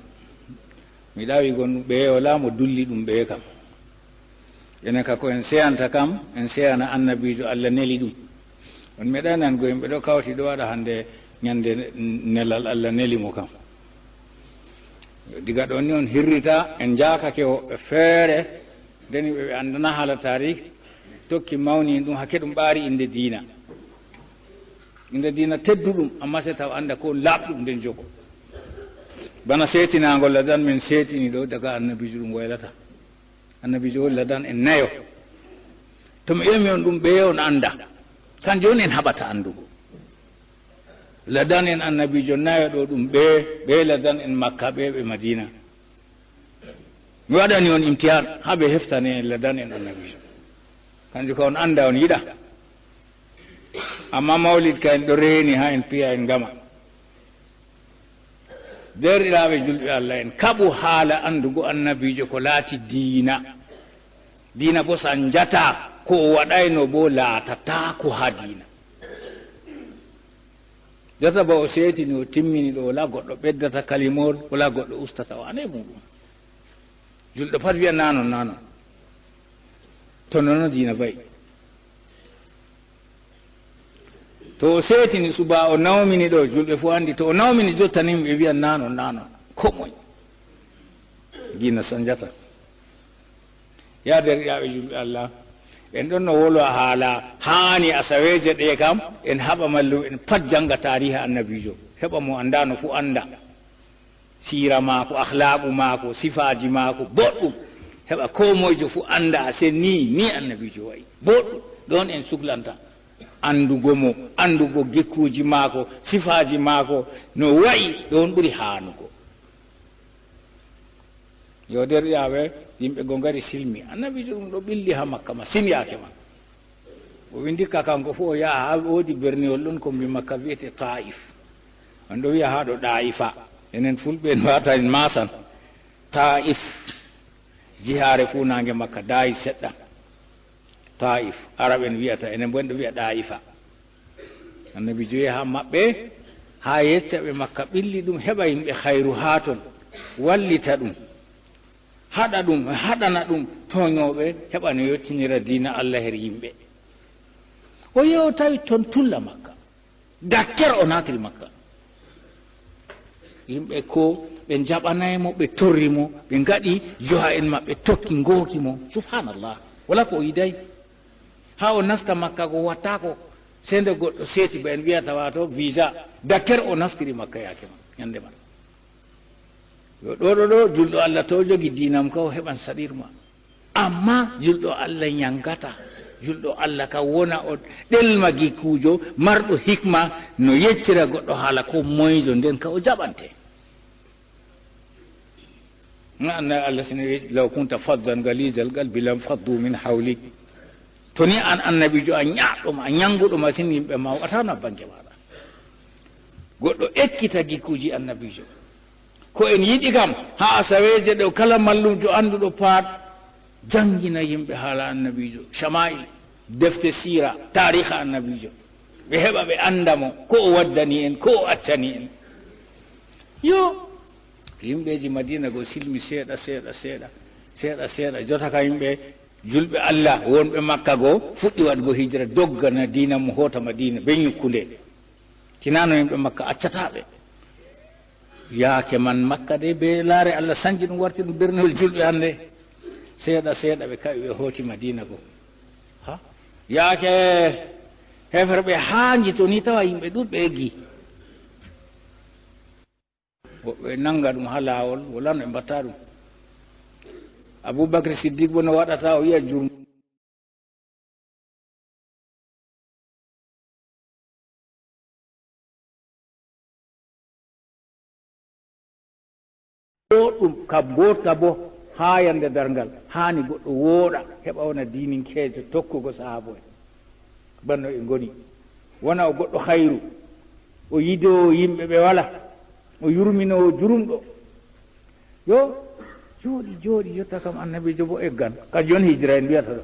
Mi ɗawi gon ɗum ɓeye, walaa mo dulli ɗum ɓeye kam. Enen ka ko en seyanta kam, en seyana Annabiijo Allah neli ɗum. On meɗay nango yimɓe ɗo kawti ɗo waɗa hannde ñande nelal Allah neli mo kam. Diga ɗon ni on hirrita, en njaakake woɓɓe feere, nden yimɓe ɓe anndana haala taarih, tokki mawni ɗum hakke ɗum ɓaari innde diina. Innde diina tedduɗum, amma sey taw annda ko laaɓɗum nden jogo. Bana seetinaango ladan min seetini ɗo daga Annabiijo ɗum waylata. Annabiijo woni ladan en nayo. To mi ƴami on ɗum ɓeye on annda. Kanjum on en haɓata anndugo. Ladan en Annabiijo nayo ɗo ɗum ɓeye, ɓeye ladan en Makka, ɓeye ɓe Madiina. Mi waɗani on imtihan haa ɓe heftane en ladan en Annabiijo. Kanjum ka on annda on yiɗa. Amma mawlid ka en ɗo reeni haa en piya en ngama. Deerɗiraaɓe julɓe Allah en, kaɓu haala anndugo Annabiijo ko laati diina. Diina boo sanjataa, ko o waɗayno boo laatataako haa diina. Jotta ba o seetini, o timmini ɗo, walaa goɗɗo ɓeddata kalimool, walaa goɗɗo ustata o ane muuɗum. Julɗo pat wi'a naa non, naa non. To non no diina va'i. To o seetini suba, o nawmini ɗo, julɓe fuu anndi, to o nawmini jotta ni, ɓe wi'a naa non, naa non. Ko moy? Diina sanjata. Ya deerɗiraaɓe julɓe Allah, en ɗon no wolwa haala haani asaweeje ɗe kam, en haɓa mallum'en pat jannga taariha Annabiijo, heɓa mo anndaano fuu annda. Siira maako, akhlaaqu maako, sifaaji maako, boɗɗum. Heɓa koo moyjo fuu annda, a sey nii, nii Annabiijo wa'i. Boɗɗum, ɗon en suklanta. Anndugo mo, anndugo gikkuuji maako, sifaaji maako, no wa'i, ɗon ɓuri haanugo. Yo deerɗiraaɓe, yimɓe go ngari silmi. Annabiijo ɗum ɗo ɓilli haa Makka masin yaake man. O windi ka kanko fuu o yaha haa woodi berniwol ɗon kombi Makka wi'ete Taa'if. On ɗo wi'a haa ɗo Ɗaa'ifa. Enen Fulɓe en waata en maasan. Taa'if. Jihaare fuunaange Makka daayi seɗɗa. Taa'if. Arab en wi'ata, enen boo en ɗo wi'a Ɗaa'ifa. Annabiijo yehi haa maɓɓe, haa yecca ɓe Makka ɓilli ɗum, heɓa yimɓe hayru haa ton, wallita ɗum, haɗa ɗum, haɗana ɗum tooñooɓe, heɓa no yottinira diina Allah her yimɓe. O yehi o tawi ton tulla Makka. Dakker o naatiri Makka. Yimɓe ko ɓe njaɓanaay mo, ɓe torri mo, ɓe ngaɗi joha en maɓɓe tokki ngooki mo. Subhanallah. Wala ko o yiday. Haa o nasta Makka go wattaako, sey nde goɗɗo seeti ba en wi'ata waato visa. Dakker o nastiri Makka yaake man, ñande man. Yo ɗo, ɗo, ɗo, julɗo Allah to o jogi diinam ka o heɓan saɗirma. Amma julɗo Allah ñangata. Julɗo Allah ka wona o ɗelma gikkuujo, marɗo hikma, no yeccira goɗɗo haala ko moyjo nden ka o jaɓante. Annabi Allah sene weeti, "Law kunta faddan galizal qalbi lam faddu min hawlik." To ni an annabiijo a ñaaɗɗo ma, a ñannguɗo masin, yimɓe ma waɗataano bannge maaɗa. Goɗɗo ekkita gikkuuji annabiijo. Ko en yiɗi kam, haa asaweeje ɗo kala mallumjo annduɗo paat janngina yimɓe haala annabiijo, Shama'il, defte siira, taariha annabiijo. Ɓe heɓa ɓe annda mo, ko o waddani en, ko o accani en. Yo, yimɓeeji Madiina go silmi seeɗa, seeɗa, seeɗa, seeɗa, seeɗa. Jota ka yimɓe julɓe Allah wonɓe Makka go fuɗɗi waɗugo hijira, doggana diina mo, hoota Madiina be ñukkunde. Tinano yimɓe Makka accata ɓe. Yaake man Makka de be laare Allah sanji ɗum warti ɗum berniwol julɓe hannde. Seeɗa, seeɗa ɓe kaɓi ɓe hooti Madiina go. Ha? Yaake heefere ɓe haanji to ni tawa yimɓe ɗuɗɓe eggi. Woɓɓe nannga ɗum haa laawol, wala no ɓe mbatta ɗum. Abubakar Siddiq bo no waɗata, o yi'a jurm-, ɗo ɗum ka mbooɗka bo, haa yande darngal, haani goɗɗo wooɗa, heɓa wona diininkeejo tokkugo sahaabo en. Banno e ngoni. Wona o goɗɗo hayru, o yidoowo yimɓe ɓe wala, o yurminoowo jurumɗo. Yo, jooɗi, jooɗi, yotta kam annabiijo bo eggan. Kanjum on hijira en mbiyata ɗo.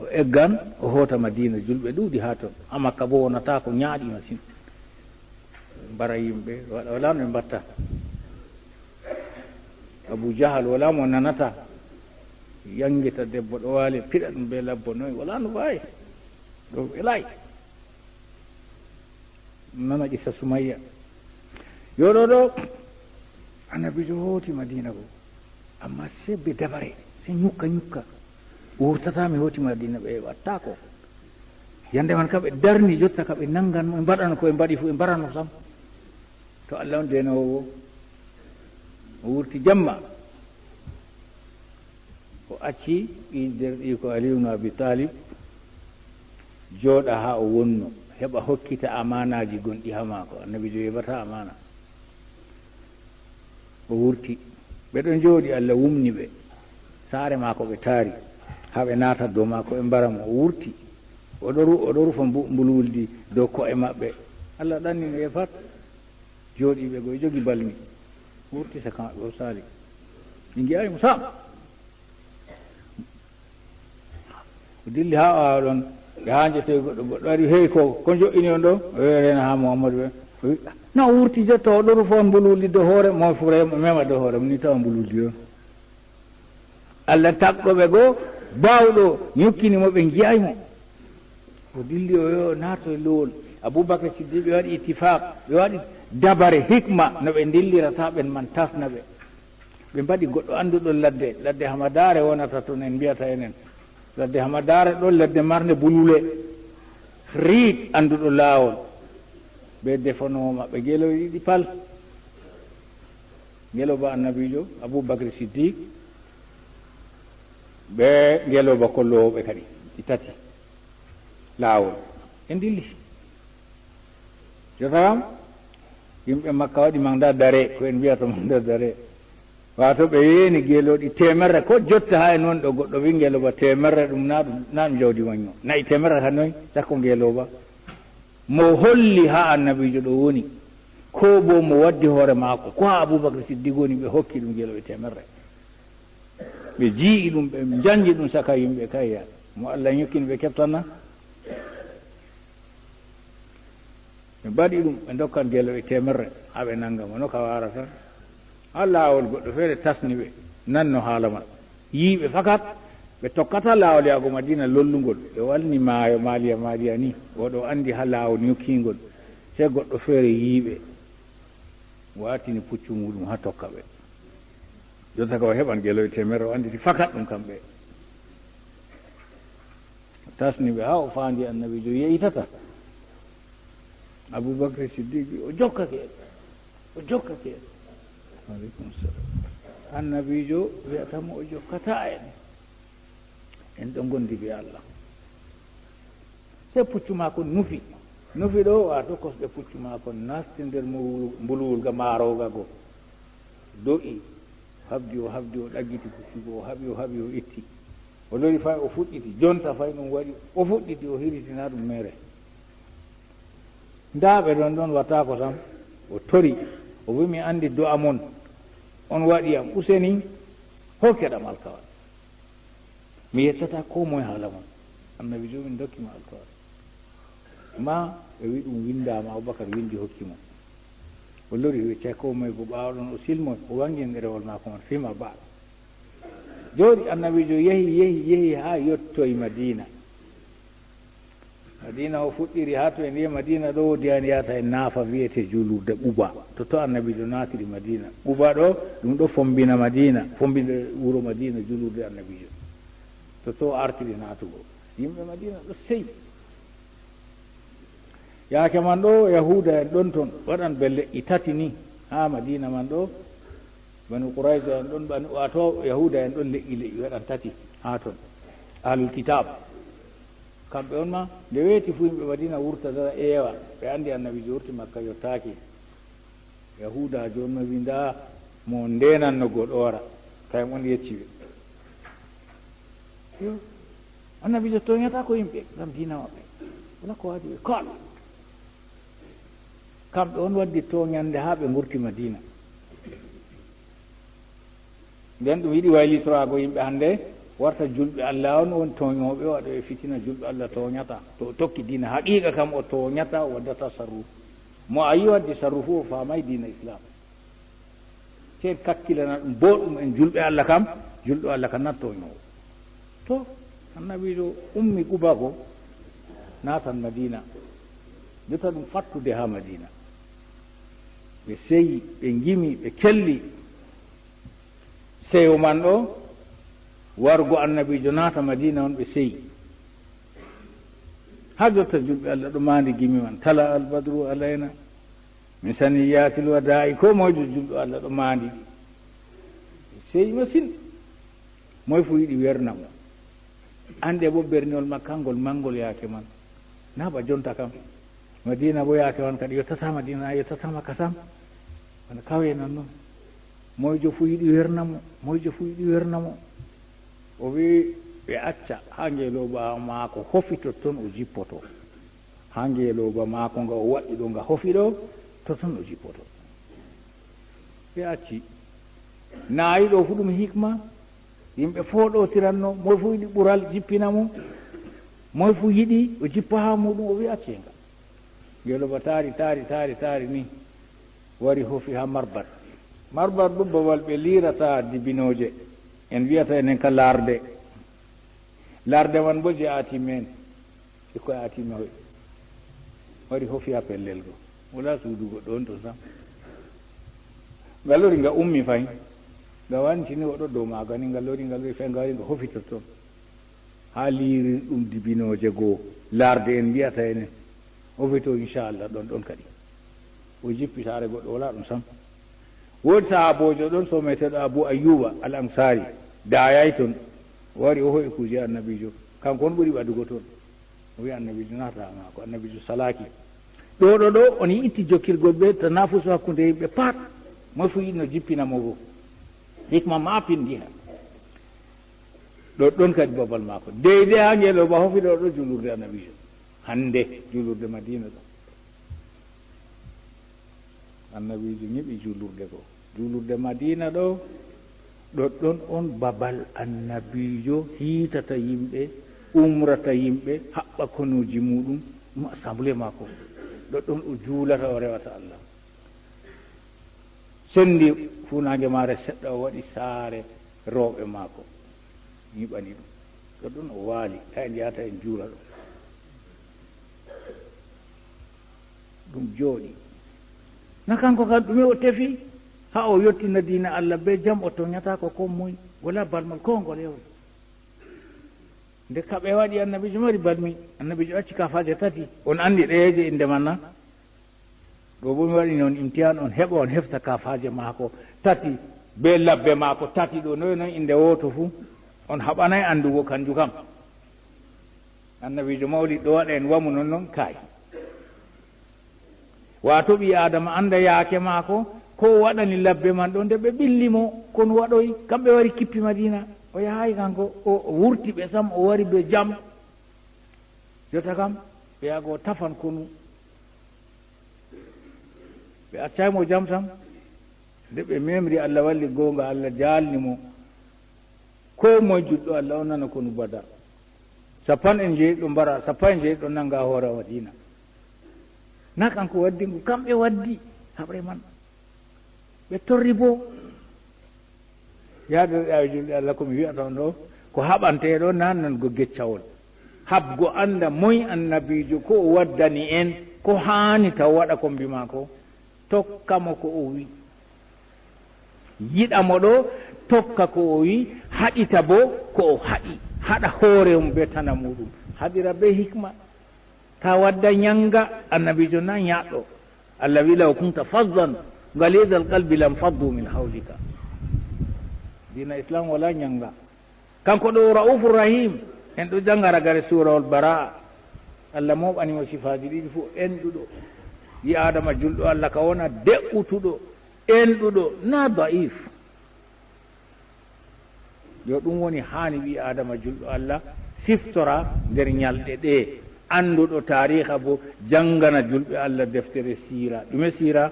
O eggan, o hoota Madiina, julɓe ɗuuɗi haa ton. Haa Makka bo wonata ko ñaaɗi masin. Mbara yimɓe, wala, wala no ɓe mbatta. Abu Jahal, wala mo nanata. Yangita debbo ɗo waali, piɗa ɗum be labbo noy, wala no baawi. Ɗo welay. Nana qissa Sumayya. Yo ɗo ɗo, annabiijo hooti Madiina go. Amma se be dabare, se ñukka ñukka. O wurtata mi hooti Madiina ɓe wattaako. Yande man ka ɓe darni jotta ka ɓe nangan mo, ɓe mbaɗano ko ɓe mbaɗi fu, ɓe mbarano sam. To Allah on denowo wo. O wurti jamma. O acci ɓii derɗiiko Ali ibn Abi Talib jooɗa haa o wonno, heɓa hokkita amaanaaji gonɗi haa maako. Annabiijo yeɓata amaana. O wurti. Ɓe ɗon jooɗi, Allah wumni ɓe. Saare maako ɓe taari. Haa ɓe naata dow maako, ɓe mbara mo. O wurti. O ɗo ru-, o ɗo rufa mbu-, mbulwuldi dow ko'e maɓɓe. Allah ɗannini ɓe pat. Jooɗiiɓe go e jogi balmi. Wurti saka maɓɓe, o saali. Ɓe ngi'aay mo sam. O dilli haa ɓaawo ɗon, ɓe haanjete goɗɗo, goɗɗo ari, "Hey, ko, ko jo'ini on ɗo?" O wi'i, "Reena haa Muhammadu ɓe." O wi'i, "Na o wurti jotta, o ɗo rufa on mbulwuldi dow hoore, mo fure, mo mema dow hoore, mo ni tawa mbulwuldi on." Allah tagɗo ɓe goo, baawɗo, nyukkini mo, ɓe ngi'aay mo. O dilli, o yo naato e lowol. Abubakar Siddiq, ɓe waɗi ittifaaq, ɓe waɗi dabare, hikma, no ɓe ndillirata ɓen man, tasna ɓe. Ɓe mbaɗi goɗɗo annduɗo ladde, ladde Hamadaare wonata toon, en mbiyata enen. Ladde Hamadaare ɗo, ladde marnde bulule, riit annduɗo laawol. Ɓe defanoo maɓɓe geloy ɗiɗi pal. Ngelooba Annabiijo, Abubakar Siddiq, ɓe ngelooba kolloowo ɓe kadi, ɗi tati laawol. Ɓe ndilli. Jotta kam, yimɓe Makka waɗi mandat d'arrêt, ko en mbiyata mandat d'arrêt. Waato ɓe yeeni gelooɗi teemerre, ko jotta haa e noon ɗo goɗɗo wi'i ngelooba teemerre, ɗum naa ɗum, naa ɗum jawdi mannyo. Na'i teemerre tan noy, cakko ngelooba. Mo holli haa Annabiijo ɗo woni, ko bo mo waddi hoore maako, ko haa Abubakar Siddiq woni, ɓe hokki ɗum gelooɗi teemerre. Ɓe ji'i ɗum, ɓe njanji ɗum saka yimɓe kayya. Mo Allah nyokkini ɓe keɓtana? Ɓe mbaɗi ɗum, ɓe ndokkan gelooɗi teemerre, haa ɓe nannga mo, no ka waarata. Haa laawol goɗɗo feere tasni ɓe, nanno haala man. Yi'i ɓe fakat, ɓe tokkata laawol yaago Madiina lollungol. Ɓe walni maayo Maaliya, Maaliya ni, o ɗo anndi haa laawol nyukkiingol. Sey goɗɗo feere yi'i ɓe, waatini puccu muuɗum haa tokka ɓe. Jotta ka o heɓan gelooɗi teemerre, o annditi fakat ɗum kamɓe. Tasni ɓe haa o faandi Annabiijo yeeytata. Abubakar Siddiq o jokkake en. O jokkake en. Aleykum salam. Annabiijo wi'ata mo o jokkataa en. En ɗo ngondi bee Allah. Sey puccu maako nufi. Nufi ɗo, waato kosɗe puccu maako nasti nder mbulwul-, mbulwulga maarooga go. Do'i. Habdi o habdi, o ɗaggiti puccugo, o haɓi o haɓi, o itti. O lori fay, o fuɗɗiti, jonta fay ɗum waɗi, o fuɗɗiti, o hiritina ɗum mere. Ndaa ɓe ɗon ɗon wataako tan, o tori, o wi, "Mi anndi do'a mon, on waɗi yam, useni, hokkeɗam alkawal. Mi yettata koo moye haala mon." Annabi joomi dokki mo alkawal. Ma ɓe wi ɗum winndaama, Abubakar winndi hokki mo. O lori, o yeccay koo moye, go ɓaawo ɗon o silmoy, o wanngini ɗerewol maako man, fima ba. Jooɗi, Annabiijo yehi, yehi, yehi haa yottoy Madiina. Madiina o fuɗɗiri haa to en wi'a Madiina ɗo, woodi haa en yahata en naafa, wi'ete juulurde Quba. Totton Annabiijo naatiri Madiina. Quba ɗo, ɗum ɗo fombina Madiina, fombina wuro Madiina, juulurde Annabiijo. Totton o artiri naatugo. Yimɓe Madiina ɗo seyi. Yaake man ɗo, Yahuuda en ɗon ton, waɗan bee le'i tati ni haa Madiina man ɗo. Banu Qurayza en ɗon, banu, waato Yahuuda en ɗon le'i le'i, waɗan tati haa ton. Ahlul Kitaab. Kamɓe on ma, nde weeti fuu, yimɓe Madiina wurta dara eewa. Ɓe anndi Annabiijo wurti Makka, yottaaki. Yahuudaajo on ma wi, "Ndaa mo ndeenanno go ɗo wara." Kayen on yecci ɓe. Yo, Annabiijo tooñataa ko yimɓe ngam diina maɓɓe. Wala ko waadi ɓe kala. Kamɓe on waddi tooñannde haa ɓe ngurti Madiina. Nden ɗum yiɗi waylitoraago yimɓe hannde, warta julɓe Allah on woni tooñooɓe, waɗooɓe fitina, julɓe Allah tooñataa. To o tokki diina haqiiqa kam, o tooñataa, o waddataa sarru. Mo a yi waddi sarru fuu, o faamay diina Islaam. Sey en kakkilana ɗum booɗɗum, en julɓe Allah kam, julɗo Allah kam na tooñoowo. To, Annabiijo ummi Quba go, naatan Madiina. Jotta ɗum fattude haa Madiina. Ɓe seyi, ɓe ngimi, ɓe kelli. Seyo man ɗo, wargo Annabiijo naata Madiina on, ɓe seyi. Haa jotta julɓe Allah ɗo maandi gimi man, "Tala al badru alayna min saniyaatil wadaa'i." Koo moyjo julɗo Allah ɗo maandi ɗi. Ɓe seyi masin. Moy fuu yiɗi werna mo. Annde bo berniwol Makka ngol manngol yaake man. Na ba jonta kam. Madiina bo yaake man kadi yottataa Madiina, na yottataa Makka sam. Bana kawye non non. Moyjo fuu yiɗi werna mo, moyjo fuu yiɗi werna mo. O wi, ɓe acca haa ngeelooba maako hofi totton o jippoto. Haa ngeelooba maako nga o waɗi ɗo nga hofi ɗo, totton o jippoto. Ɓe acci. Naayi ɗo fuu ɗum hikma. Yimɓe fooɗotiranno, moy fuu yiɗi ɓural jippina mo, moy fuu yiɗi o jippa haa muuɗum, o wi acce nga. Ngeelooba taari, taari, taari, taari ni, wari hofi haa Marbat. Marbat ɗum babal ɓe liirata dibinooje, en wi'ata enen ka laarde. Laarde man bo je aati men. Ɓikkoy aati mahoy. Wari hofi haa pellel go. Wala suudu goɗɗo on ton sam. Nga lori nga ummi fay. Nga wancini o ɗo dow maaga ni, nga lori, nga lori fay, nga wari nga hofi totton. Haa liiri ɗum dibinooje goo. Laarde en mbi'ata enen. O wi to, "Inchallah, ɗon, ɗon kadi." O jippi saare goɗɗo wala ɗum sam. Woodi sahaaboojo ɗon, soometeeɗo Abu Ayyuba al Ansaari, daayay ton. O wari, o ho'i kuuje Annabiijo. Kanko on ɓuri ɓadugo ton. O wi'i Annabiijo naata maako, Annabiijo salaaki. Ɗo, ɗo, ɗo, on yi'iti jokkirgol be tanafusu hakkunde yimɓe pat. Moy fuu yiɗno jippina mo go. Hikma ma pindiha. Ɗo, ɗon kadi babal maako. Deydey haa ngeelooba hofi ɗo, ɗo juulurde Annabiijo. Hannde juulurde Madiina ɗo. Annabiijo nyiɓi juulurde go. Juulurde Madiina ɗo, ɗoɗɗon on babal Annabiijo hiitata yimɓe, umrata yimɓe, haɓɓa konuuji muuɗum, ɗum assemblée maako. Ɗoɗɗon o juulata, o rewata Allah. Senndi fuunaange maare seɗɗa, o waɗi saare rewɓe maako, nyiɓani ɗum. Ɗoɗɗon o waali, haa en njahata en juula ɗo. Ɗum jooɗi. Na kanko kan ɗume o tefi? Haa o yottina diina Allah bee jam, o tooñataako koo moy, walaa balmal koo ngol hewre. Nde kaɓe waɗi, Annabiijo mari balmi, Annabiijo acci kaafaaje tati. On anndi ɗeyeeje innde man na? Ɗo bo mi waɗini on imtihan, on heɓa, on hefta kaafaaje maako tati, bee labbe maako tati ɗo, noy noy innde wooto fuu? On haɓanay anndugo kanjum kam. Annabiijo mawlid ɗo waɗa en wamu non non, kaay. Waato ɓii Aadama annda yaake maako, Ko o waɗani labbe man ɗo, nde ɓe ɓilli mo, konu waɗoyi, kamɓe wari kippi Madina. O yahayi kanko, o, o wurti ɓe sam, o wari be jam. Jota kam, ɓe yago tafan konu. Ɓe accay mo jam tan. Nde ɓe memri, Allah walli goonga, Allah jaalni mo. Ko moye julɗo Allah on nana konu Badar. Sappan e njeeɗiɗo mbara, sappan e njeeɗiɗo nanga hoore Madina. Na kanko waddi ngu, kamɓe waddi haɓre man. Ɓe torri bo. Yaa deerɗiraaɓe julɓe Allah, ko mi wi'ata on ɗo, ko haɓanteeɗo na nango geccawol. Haɓgo annda moy annabiijo, ko o waddani en, ko haani taw waɗa kombi maako. Tokka mo ko o wi. Yiɗa mo ɗo, tokka ko o wi, haɗita bo ko o haɗi. Haɗa hoore mum be tana muɗum. Haɗira be hikma. Ta wadda nyanga, annabiijo na nyaɗɗo. Allah wi, "Law kunta fazzan ghalizal qalbi lam faddu min hawlika." Diina Islam wala nyanga. Kanko ɗo Ra'ufur Rahim, en ɗo janga ragare suurawol Bara'a. Allah mooɓani mo sifaaji ɗiɗi fu, enɗuɗo. Ɓii Aadama julɗo Allah ka wona de'utuɗo, enɗuɗo, na da'if. Yo ɗum woni haani ɓii Aadama julɗo Allah siftora nder nyalɗe ɗe. Annduɗo taariha bo jangana julɓe Allah deftere siira. Ɗume siira?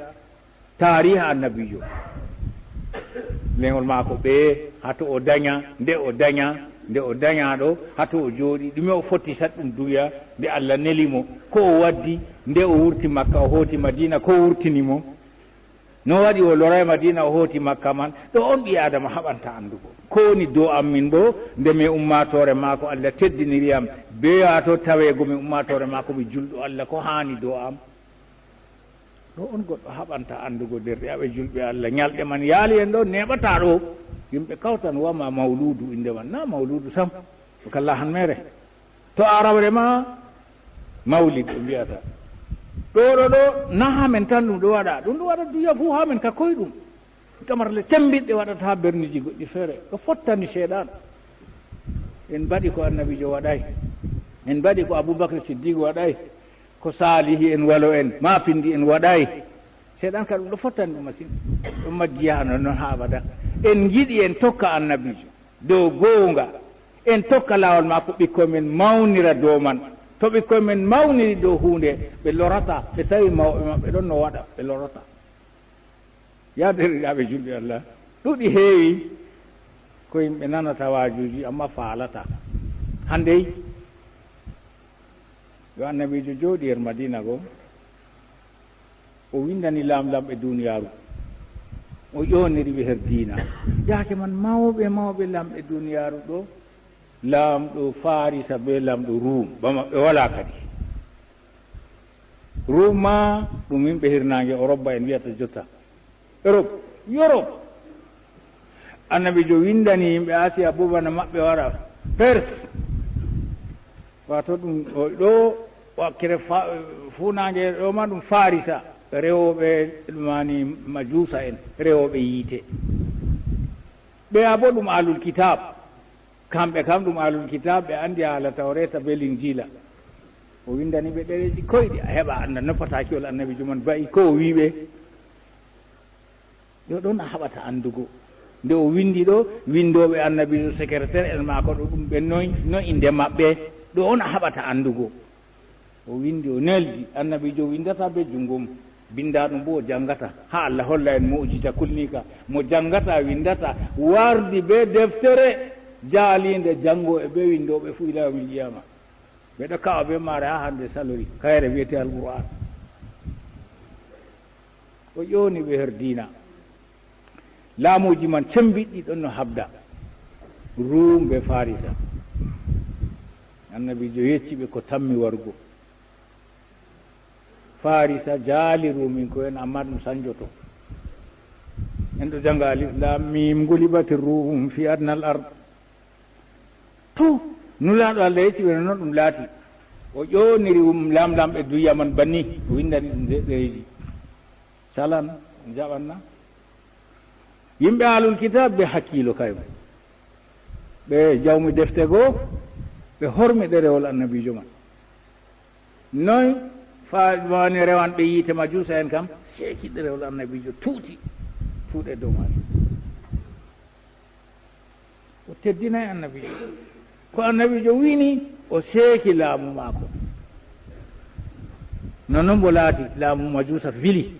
Taariha annabiijo. Leŋol maako ɓeye, haa to o danya, nde o danya, nde o danya ɗo, haa to o jooɗi, ɗume o fotti saɗɗum duya, nde Allah neli mo, ko o waddi, nde o wurti Makka, o hooti Madina, ko wurtini mo? No waɗi o loray Madina, o hooti Makka man? Ɗo on ɓii Aadama haɓanta anndugo. Ko woni dow am min bo, nde mi ummaatoore maako Allah teddiniri am, be waato taweego mi ummaatoore maako mi julɗo Allah, ko haani dow am? Ɗo on goɗɗo haɓanta anndugo, deerɗiraaɓe julɓe Allah. Nyalɗe man yaali en ɗo, neeɓata ɗo. Yimɓe kawtan wama mawluudu innde man. Na mawluudu sam. Ko kala han mere. To arawre ma mawlid ɓe mbiyata. Ɗo, ɗo, ɗo, na haa men tan ɗum ɗo waɗa. Ɗum ɗo waɗa duya fuu haa men ka koyɗum. Tamarle cemmbiɗɗe waɗata haa berniiji goɗɗi feere. Ɗo fottani Seyɗan. En mbaɗi ko annabiijo waɗaay. En mbaɗi ko Abubakar Siddiq waɗaay. Ko saalihi en walo en, ma pindi en waɗaay. Seyɗan ka ɗum ɗo fottani ɗum masin. Ɗum majji yahano noon haa abada. En ngiɗi en tokka annabiijo dow goonga. En tokka laawol maako, ɓikkoy men mawnira dow man. To ɓikkoy men mawniri dow huunde, ɓe lorata. Ɓe tawi mawɓe maɓɓe ɗon no waɗa, ɓe lorata. Yaa deerɗiraaɓe julɓe Allah, ɗuuɗi heewi ko yimɓe nanata waajuuji, amma faalata. Hannde yo annabiijo jooɗi her Madiina goo, o winndani laamlamɓe duuniyaaru, o ƴooniri ɓe her diina. Yaake man mawɓe mawɓe laamɓe duuniyaaru ɗo, laamɗo Faarisa bee laamɗo Ruum, ba maɓɓe walaa kadi. Ruum ma ɗum yimɓe hirnaange, Orobba en wiyata jotta. Erop, Yorop. Annabiijo winndani yimɓe Asiya boo bana maɓɓe wara Pers. Waato ɗum o ɗo wakkere fa-, fuunaange ɗo ma ɗum Farisa, rewooɓe ɗum woni Majuusa en, rewooɓe yiite. Ɓeya boo ɗum Ahlul Kitaab. Kamɓe kam ɗum Ahlul Kitaab, ɓe anndi haala Tawreeta bee Linjiila. O winndani ɓe ɗereeji koyɗi, a heɓa annda no pataakiwol annabiijo man ba'i, ko o wi'i ɓe. Ɗo ɗon a haɓata anndugo. Nde o winndi ɗo, winndooɓe annabiijo, secrétaire en maako ɗo, ɗum ɓe noy, no innde maɓɓe, ɗo on a haɓata anndugo. O winndi, o neldi, annabiijo winndata bee junngo mum, binndaaɗum boo o janngata, haa Allah holla en mu'jiza kulniika. Mo janngata, winndata, wardi bee deftere jaaliinde janngo e bee winndooɓe fuu ilaa yawmil qiyaama. Ɓe ɗo kawa bee maare haa hannde salori, kayre wiyetee Alqur'aan. O ƴooni ɓe her diina. Laamuuji man cemmbiɗɗi ɗon no haɓda, Ruum bee Farisa. Annabiijo yecci ɓe ko tammi warugo. Farisa jaali Ruuminko'en, ammaa ɗum sanjoto. En ɗo jannga Alif Laam Miim, gulibati Ruum fi adnal ard. To, Nulaaɗo Allah yecci ɓe no ɗum laati. O ƴooniri um laamlamɓe duya man banni, o winndani ɗum de-, ɗereeji. Salan, jaɓan na? Yimɓe Ahlul Kitaab ɓe hakkiilo kayum. Ɓe jawmi defte goo, ɓe hormi ɗerewol annabiijo man. Noy faa woni rewanɓe yiite Majuusa en kam, seeki ɗerewol annabiijo tuuti. juuɗe dow maajum. O teddinay annabiijo. Ko annabiijo wi'i ni, o seeki laamu maako. Non non bo laati, laamu Majuusa vili.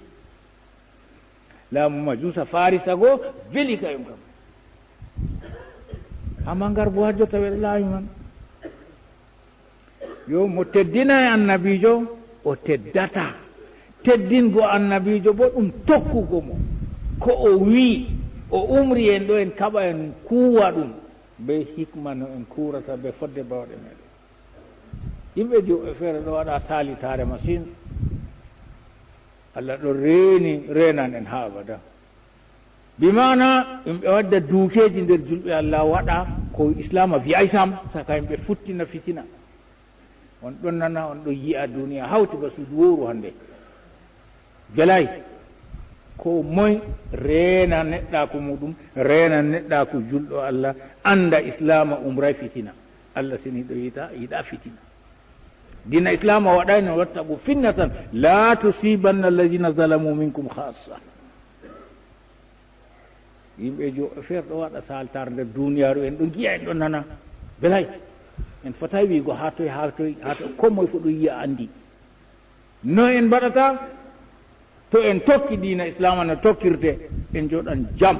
Laamu Majuusa Farisa go vili kayum kam. Amma ngar bo hajjo tawe laamu man. Yo mo teddinay annabiijo, o teddataa. Teddingo annabiijo bo ɗum tokkugo mo. Ko o wi'i, o umri en ɗo en kaɓa en kuuwa ɗum. Be hikma no en kuurata be fodde bawɗe meɗen. Yimɓe juuɓe feere ɗo waɗa saalitaare masin. Allah ɗo reeni, reenan en haa abada. Bi maana, yimɓe wadda duukeeji nder julɓe Allah waɗa ko Islaama vi'ay sam, saka yimɓe futtina fitina. On ɗon nana, on ɗon yi'a duniya hawti ba suudu wowru hande. Belay, ko moy reena neɗɗaaku muɗum, reena neɗɗaaku julɗo Allah, anda Islaama umray fitina. Allah seniiɗo yiɗa, yiɗa fitina. Diina Islaama waɗayno watta ko fitna tan, la tusibanna alladhina zalamu minkum khassa. Yimɓe jo feere ɗo waɗa saalitaare nder duniyaaru, en ɗo ngi'a, en ɗo nana. Belay, en fotaay wi'ugo haa toy, haa toy, haa toy, ko moy fu ɗo yi'a andi. No en mbaɗata? To en tokki diina Islaama no tokkirte, en jooɗan jam.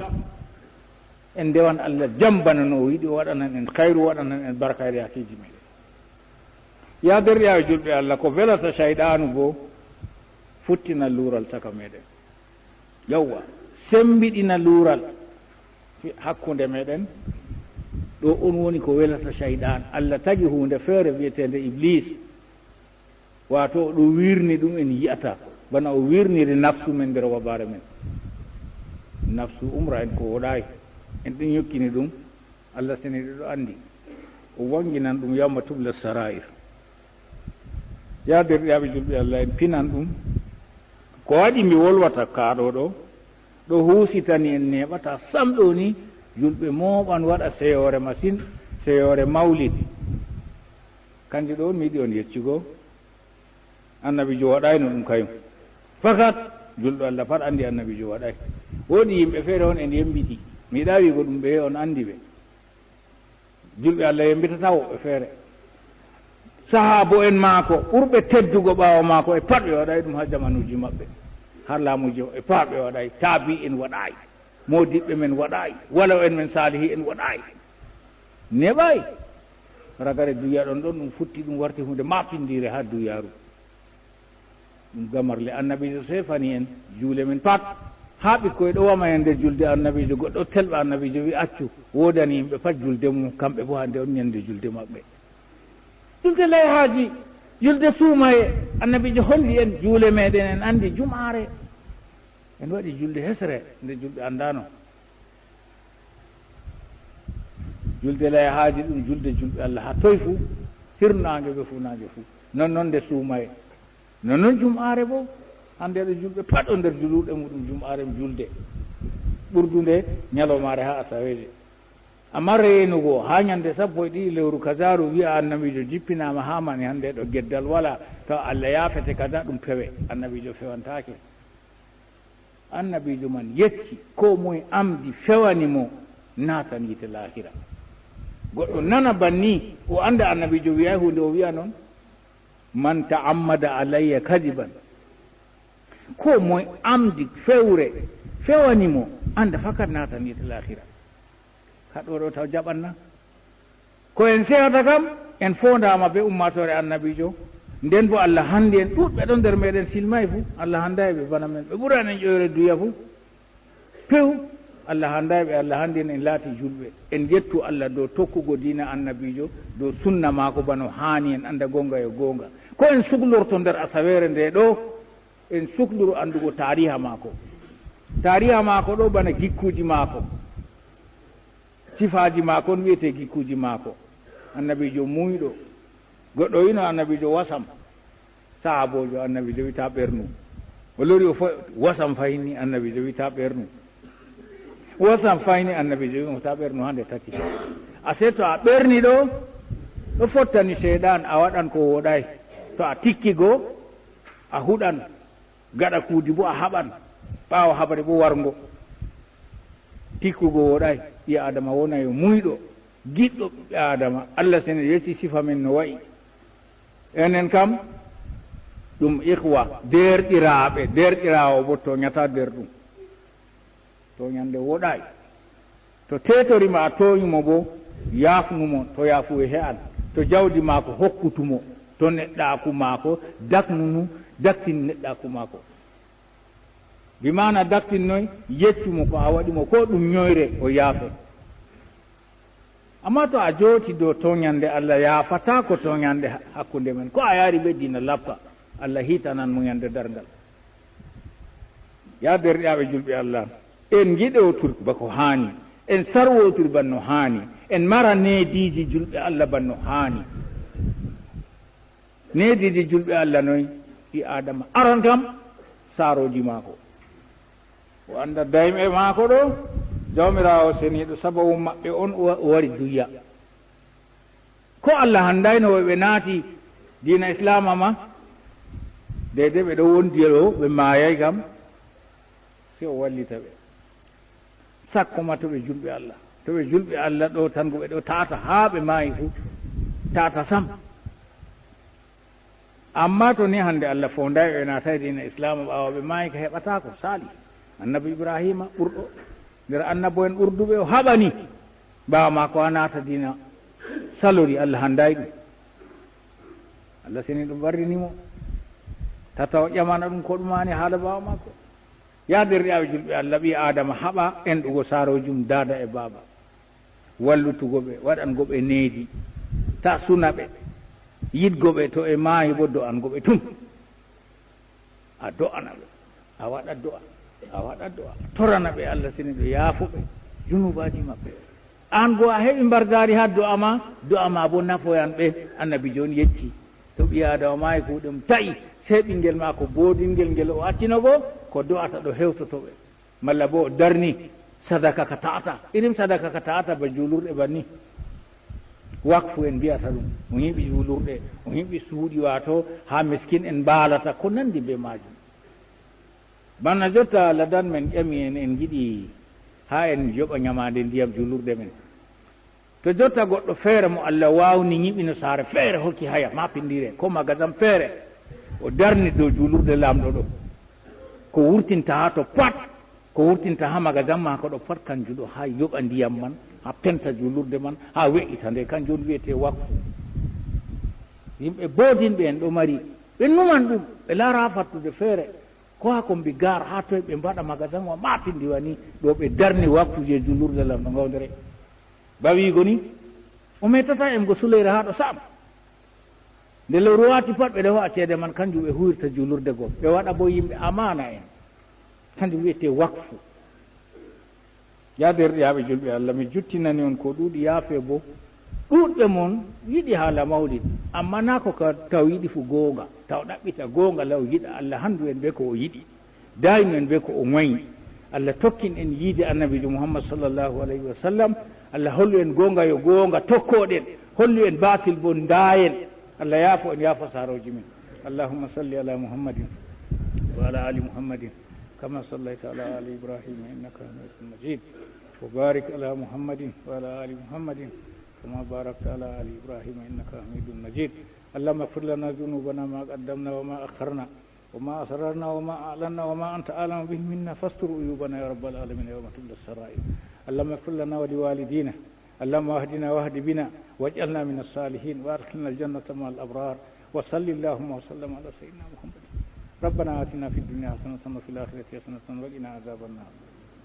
En ndewan Allah jam bana no o yiɗi, o waɗanan en khayru, o waɗanan en barka e hakkeeji meɗen. Ya derɗiyaaɓe julɓe Allah, ko velata Sayɗaanu bo futtina luural caka meɗen. Yawwa, sembiɗina luural hakkunde meɗen. Ɗo on woni ko welata Sayɗaan. Allah tagi huunde feere wi'eteende Ibliis. Waato o ɗo wirni ɗum en yi'ata, bana o wirniri nafsu men nder wabaare men. Nafsu umra en ko woɗaay. En ɗum yokkini ɗum. Allah seniiɗo ɗo andi. O wanginan ɗum yawma tubla sara'ir. Ya derɗiyaaɓe julɓe Allah, en pinan ɗum. Ko waɗi mi wolwata kaaɗo ɗo, ɗo huusitani en neeɓata sam ɗo ni, julɓe mooɓan waɗa seyoore masin, seyoore mawlid. Kanjum ɗo mi yiɗi on yeccugo, annabiijo waɗayno ɗum kayum. Fakat, julɗo Allah pat andi annabiijo waɗay. Woodi yimɓe feere on en yembiɗi. Mi yiɗa wi'ugo ɗum ɓe, on andi ɓe. Julɓe Allah yembitata woɓɓe feere. Sahaabo'en maako, ɓurɓe teddugo ɓaawo maako, e pat ɓe waɗay ɗum haa jamanuuji maɓɓe. Haa laamuuji maɓɓe, pat ɓe waɗay. Taabi'en waɗay. Moodiɓɓe men waɗay. Walo'en men saalihi'en waɗay. Neɓay. Ragare duya ɗon ɗon ɗum futti, ɗum warti huunde maapindiire haa duyaaru. Ɗum gamarle annabiijo sefani en juule men pat. Haa ɓikkoy ɗo wama en nder julde annabiijo, goɗɗo telɓa annabiijo wi accu, woodani yimɓe pat julde mum, kamɓe bo hande on nyande julde maɓɓe. Julde layhaaji, julde suumaye, annabiijo holli en juule meɗen, en andi jum'aare. En waɗi julde hesre nde julɓe andano. Julde layhaaji ɗum julde julɓe Allah haa toy fu, hirnaange be fuunaange fu. Non non nde suumaye. Non non jum'aare bo, hande ɗo julɓe pat o nder juluuɗe muɗum jum'aare julde. Ɓurdunde nyalomaare haa asaweeje. Amma reenugo haa nyande sappo e ɗiɗi lewru kazaaru wi'a annabiijo jippinaama haa mani hande ɗo geddal wala, to Allah yaafete kaza ɗum pewe, annabiijo fewantaake. Annabiijo man yecci, koo moye amdi fewani mo, naatan yiite laahira. Goɗɗo nana banni, o anda annabiijo wi'ay huunde o wi'a non. Man ta'ammada alayya kadiban. Koo moye amdi fewre fewani mo, anda fakat naatan yiite laahira. Haa ɗo ɗo taw jaɓan na? Ko en sehata kam, en foondaama bee ummaatoore annabiijo. Nden boo Allah handi en, ɗuuɗɓe ɗon nder meeɗen silmaay fuu. Allah handaay ɓe bana men. Ɓe ɓuran en ƴoyre duya fuu. Pew, Allah handaay ɓe, Allah handi en, en laati juulɓe. En njettu Allah dow tokkugo diina annabiijo, dow sunna maako bana o haani en anda goonga e goonga. Ko en suklorto nder asaweere nde ɗo, en sukloro andugo taariha maako. Taariha maako ɗo bana gikkuuji maako. Sifaaji maako on wi'ete gikkuuji maako. Annabiijo muuyɗo. Goɗɗo wi'no annabiijo wasam. Sahaaboojo annabiijo wi'ta ɓernu. O lori o fo-, wasam fayni annabiijo wi'ta ɓernu. Wasam fayni annabiijo wi'no ta ɓernu hande tati. A se to a ɓerni ɗo, ɗo fottani seyɗan a waɗan ko wooɗaay. To a tikki go, a huɗan. Gaɗa kuudi bo a haɓan. Ɓaawo haɓre bo warngo. Tikkugo woɗaay, ɓii Aadama wona yo muuyɗo, giɗɗo ɓiɓɓe Aadama. Allah sene yeccii sifa men no wa'i. Enen kam, ɗum ikhwa, deerɗiraaɓe, deerɗiraawo bo tooñataa nder ɗum. Tooñannde woɗaay. To teetori ma a tooñi mo bo, yaafnu mo, to yaafuye he'an. To jawdi maako hokkutu mo, to neɗɗaaku maako, daknunu, daktin neɗɗaaku maako. Bi maana daktin noy, yeccu mo ko a waɗi mo, ko ɗum ñoyre, o yaafe. Amma to a jooti dow tooñannde, Allah yaafataako tooñannde ha-, hakkunde men. Ko a yaari ɓe diina lappa, Allah hiitanan mo ñande darngal. Yaa deerɗiraaɓe julɓe Allah, en ngiɗotir ba ko haani, en sarwotir ban no haani, en mara neediiji julɓe Allah ban no haani. Neediiji julɓe Allah noy? Ɓii Aadama aran kam, saarooji maako. O annda dayɓe maako ɗo, Jawmiraawo seniiɗo, sababu maɓɓe on o wa-, o wari duniya. Ko Allah handayno ɓe, ɓe naati diina Islaama ma, deydey ɓe ɗo wondi ɗo, ɓe maayay kam, sey o wallita ɓe. Sakko ma to ɓe julɓe Allah. To ɓe julɓe Allah ɗo tan, ko ɓe ɗo taata haa ɓe maayi fu. Taata sam. Amma to ni hande Allah foonday ɓe naatay diina Islaama ɓaawo ɓe maayi, ka heɓataako. Saali. Annabi Ibraahiima ɓurɗo nder annabo'en ɓurduɓe o haɓani ɓaawo maako haa naata diina salori, Allah handay ɗum. Allah seni ɗum barrini mo. Tata o ƴamana ɗum ko ɗumani haala ɓaawo maako. Yaa deerɗiraaɓe julɓe Allah, ɓii Aadama haɓa enɗugo saaroojum daada e baaba. Wallutugo ɓe, waɗango ɓe needi. Ta suna ɓe. Yiɗgo ɓe, to ɓe maayi bo do'ango ɓe tum. A do'ana ɓe. A waɗa do'a. A waɗa do'a. Torana ɓe Allah seniiɗo yaafo ɓe. Junubaaji maɓɓe. An go a heɓi mbarjaari haa do'a ma, do'a ma bo nafoyan ɓe. Annabiijo on yecci. To ɓii Aadama maayi kuuɗe mum ta'i, sey ɓinngel maako boodingel ngel o accinogo, ko do'ata ɗo hewtoto ɓe. Malla bo o darni sadaka ka ta'ata. Irin sadaka ka ta'ata ba juulurɗe banni. Wakfu en mbi'ata ɗum. O nyiɓi juulurɗe, o nyiɓi suuɗi, waato haa miskin en mbaalata, ko nandi bee maajum. Bana jotta ladan men ƴami en, en ngiɗi haa en joɓa nyamaande ndiyam juulurɗe men. To jotta goɗɗo feere mo Allah waawni nyiɓino saare feere, hokki haya, maa pinndire, ko magasin feere, o darni dow juulurde Laamɗo ɗo. Ko wurtinta haa to pat, ko wurtinta haa magasin maako ɗo pat, kanjum ɗo haa yoɓa ndiyam man, haa penta juulurde man, haa we'ita nde, kanjum on wi'etee wakfu. Yimɓe boodinɓe en ɗo mari, ɓe numan ɗum, ɓe laara haa fattude feere, ko haa kombi gaar, haa toy ɓe mbaɗa magasin wa maa pinndi wa ni, ɗo ɓe darni wakfu je juulurde Laamɗo ngawndere. Ba wiigo ni, o meetataa emgo suleyre haa ɗo sam. Nde lewru waati pat, ɓe ɗo ho'a ceede man, kanjum ɓe huuwirta juulurde go. Ɓe waɗa bo yimɓe amaana en. Kanjum wi'etee wakfu. Yaa deerɗiraaɓe julɓe Allah, mi juttinani on ko ɗuuɗi, yaafe bo. Ɗuuɗɓe mon yiɗi haala mawlid, ammaa naa ko ka taw yiɗi fu goonga. Taw ɗaɓɓita goonga law yiɗa Allah, handu en bee ko o yiɗi. Daaynu en bee ko o wa'i. Allah tokkin en yiide Annabiijo Muhammad sallallahu alayhi wa sallam. Allah hollu en goonga yo goonga tokkoɗen. Hollu en baatil bo ndaayen. Allah yaafo en, yaafo saarooji men. Allahumma salli ala Muhammadin wa ala ali Muhammadin kama sallaita ala ali Ibrahim innaka hamidun majid. Wa barik ala Muhammadin wa ala ali Muhammadin kama barakta ala ali Ibrahim innaka hamidun majid. Allahumma ighfir lana dhunubana ma qaddamna wa ma akharna وما أسررنا وما أعلنا وما أنت أعلم به منا فاستر عيوبنا يا رب العالمين يوم تبلى السرائر. اللهم اغفر لنا ولوالدينا. اللهم اهدنا واهد بنا واجعلنا من الصالحين وأدخلنا الجنة مع الأبرار. وصل اللهم وسلم على سيدنا محمد. ربنا آتنا في الدنيا حسنة وفي الآخرة حسنة وقنا عذاب النار.